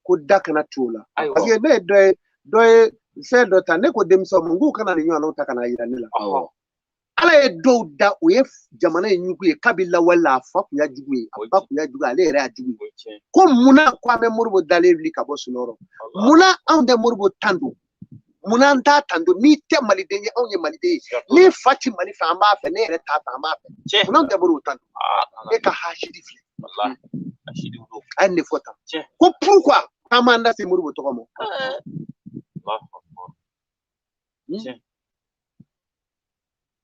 ko da kana tu o la, parce que ne ye dɔ ye, dɔ ye fɛn dɔ ta. Ne ko denmisɛnw ma, n k'u kana nin ɲɔgɔnnaw ta ka n'a yira ne la. Ala ye dɔw da, o ye jamana in ɲugu ye kabi lawale la. A fa kun y'a jugu ye, a ba kun y'a jugu ye, ale yɛrɛ y'a jugu ye. Ko munna ko an bɛ Modibo dalen wuli ka bɔ sunɔgɔ? Munna anw tɛ Modibo tan don? Munna an t'a tan don? N'i tɛ maliden ye, anw ye maliden ye. N'i fa ti Mali fɛ, an b'a fɛ. Ne yɛrɛ t'a fɛ, an b'a fɛ. Munna anw tɛ Modibo tan don? E ka hasidi filɛ, a ye nin de fɔ tan, ko pourquoi k'an m'an da se Modibo tɔgɔ ma?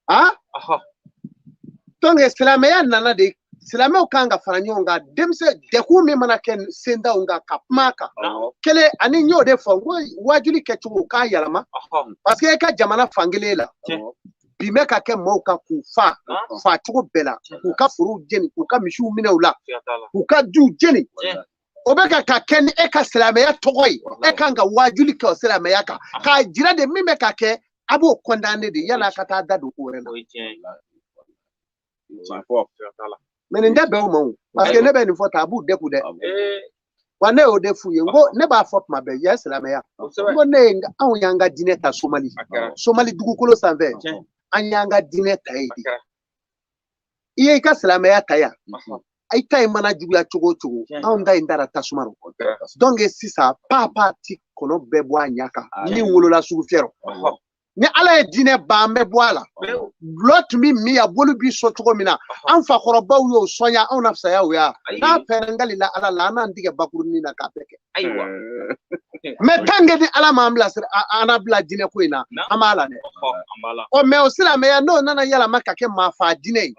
Ah, donc silamɛya nana de, silamɛw kan ka fara ɲɔgɔn kan. Denmisɛn dɛkun min mana kɛ sendaw kan ka kuma a kan kelen, ani n y'o de fɔ, n ko wajuli kɛcogo k'a yɛlɛma, parce que e ka jamana fankelen la bi bɛ ka kɛ maaw kan k'u fa fa cogo bɛɛ la, k'u ka forow jeni, k'u ka misiw minɛ u la, k'u ka duw jeni. O bɛ ka kɛ ni e ka silamɛya tɔgɔ ye, e kan ka waajuli kɛ o silamɛya kan k'a jira de min bɛ ka kɛ, a b'o condamner de yan'a ka taa da don ko wɛrɛ la. Mais nin tɛ bɛn o ma o, parce que ne bɛ nin fɔ tan, a b'u degun dɛ. Wa ne y'o de f'u ye, n ko ne b'a fɔ tuma bɛɛ, yan silamɛya, n ko ne ye anw y'an ka diinɛ ta Somali, Somali dugukolo sanfɛ, an y'an ka diinɛ ta yen de. I ye i ka silamɛya ta yan, i ta in mana juguya cogo o cogo, anw ta in taara tasuma rɔ. Donc sisan papa ti kɔnɔ bɛɛ bɔ a ɲɛ kan, min wolola sugu fiyɛ rɔ. Ni Ala ye diinɛ ban, an bɛ bɔ a la. Gulɔ tun bɛ min yan, boli bi sɔn cogo min na, an fakɔrɔbaw y'o sɔnya, anw na fisaya o ya. N'a pɛrɛn kalila Ala la, an n'an tigɛ bakurunin na k'a bɛɛ kɛ. Mais tant que ni Ala m'an bilasira, an na bila diinɛ ko in na, an b'a la dɛ. Ɔ mais o silamɛya n'o nana yɛlɛma ka kɛ maafa diinɛ ye,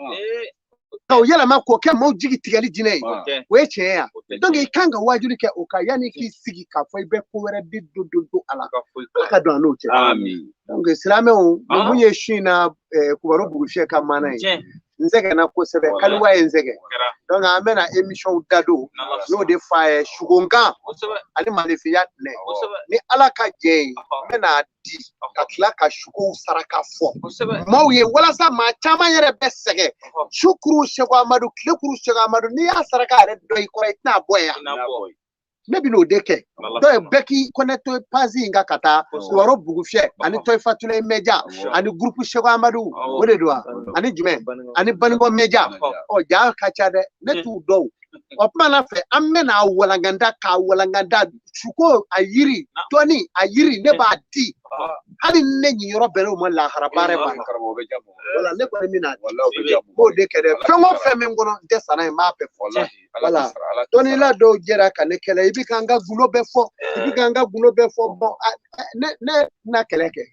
k'o yɛlɛma k'o kɛ maaw jigi tigɛli diinɛ ye, o ye tiɲɛ ye. Donc i kan ka waajuli kɛ o kan yanni k'i sigi k'a fɔ i bɛ ko wɛrɛ de don don don a la. Ala ka don a n'o cɛ. Donc silamɛw, mun ye su in na Kubaro Bugufiyɛ ka maana ye, n sɛgɛnna kosɛbɛ, kaliwa ye n sɛgɛn. Donc an bɛna émission da don n'o de f'a ye, sugonkan ani malefiya tɛnɛ. Ni Ala ka jɛ ye, n bɛna di ka tila ka sugow saraka fɔ maaw ye, walasa maa caman yɛrɛ bɛ sɛgɛn. Sukuru Seko Amadu, tilekuru Seko Amadu, n'i y'a saraka yɛrɛ dɔ i kɔrɔ, i tɛna bɔ yan. Ne bɛ n'o de kɛ. Donc bɛɛ k'i connecté page in kan ka taa Kubaro Bugufiyɛ ani Tɔyifatulayi Media ani groupe Seko Amadu, o de don wa, ani jumɛn, ani Banikɔ Media. Ɔ ja ka ca dɛ, ne t'u dɔn. O tuma na fɛ an bɛna walanganda k'a walanganda suko a yiri dɔɔni a yiri ne b'a di, hali ni ne ɲiyɔrɔ bɛnnen o ma lahara baara b'a la. Wala ne kɔni bɛna n b'o de kɛ dɛ. Fɛn o fɛn min kɔnɔ n tɛ sara ye, n b'a bɛɛ fɔ. Wala dɔnnila dɔw jɛra ka ne kɛlɛ, i bɛ ka n ka gundo bɛɛ fɔ, i bɛ ka n ka gundo bɛɛ fɔ. Bɔn ne na kɛlɛ kɛ,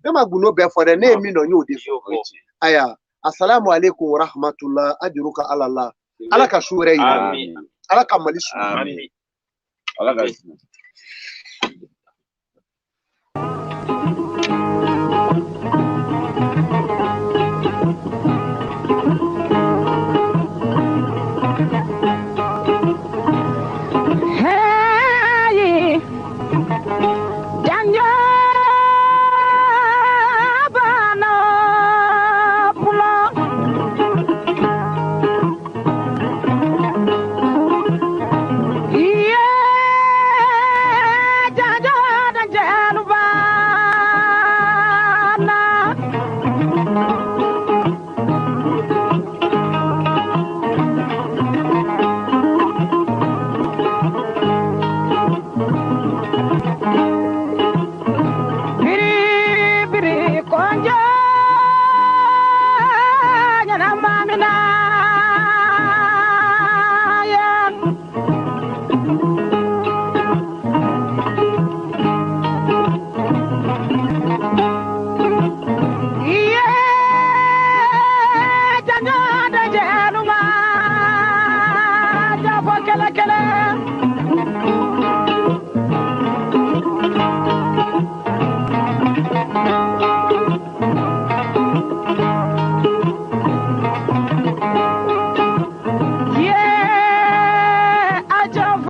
ne ma gundo bɛɛ fɔ dɛ, ne ye min dɔn n y'o de fɔ. Ayiwa, asalamu aleykum wa rahmatulah, ajuruka ala la. Ala ka su wɛrɛ yira, Ala ka Mali su.
Ala ka su.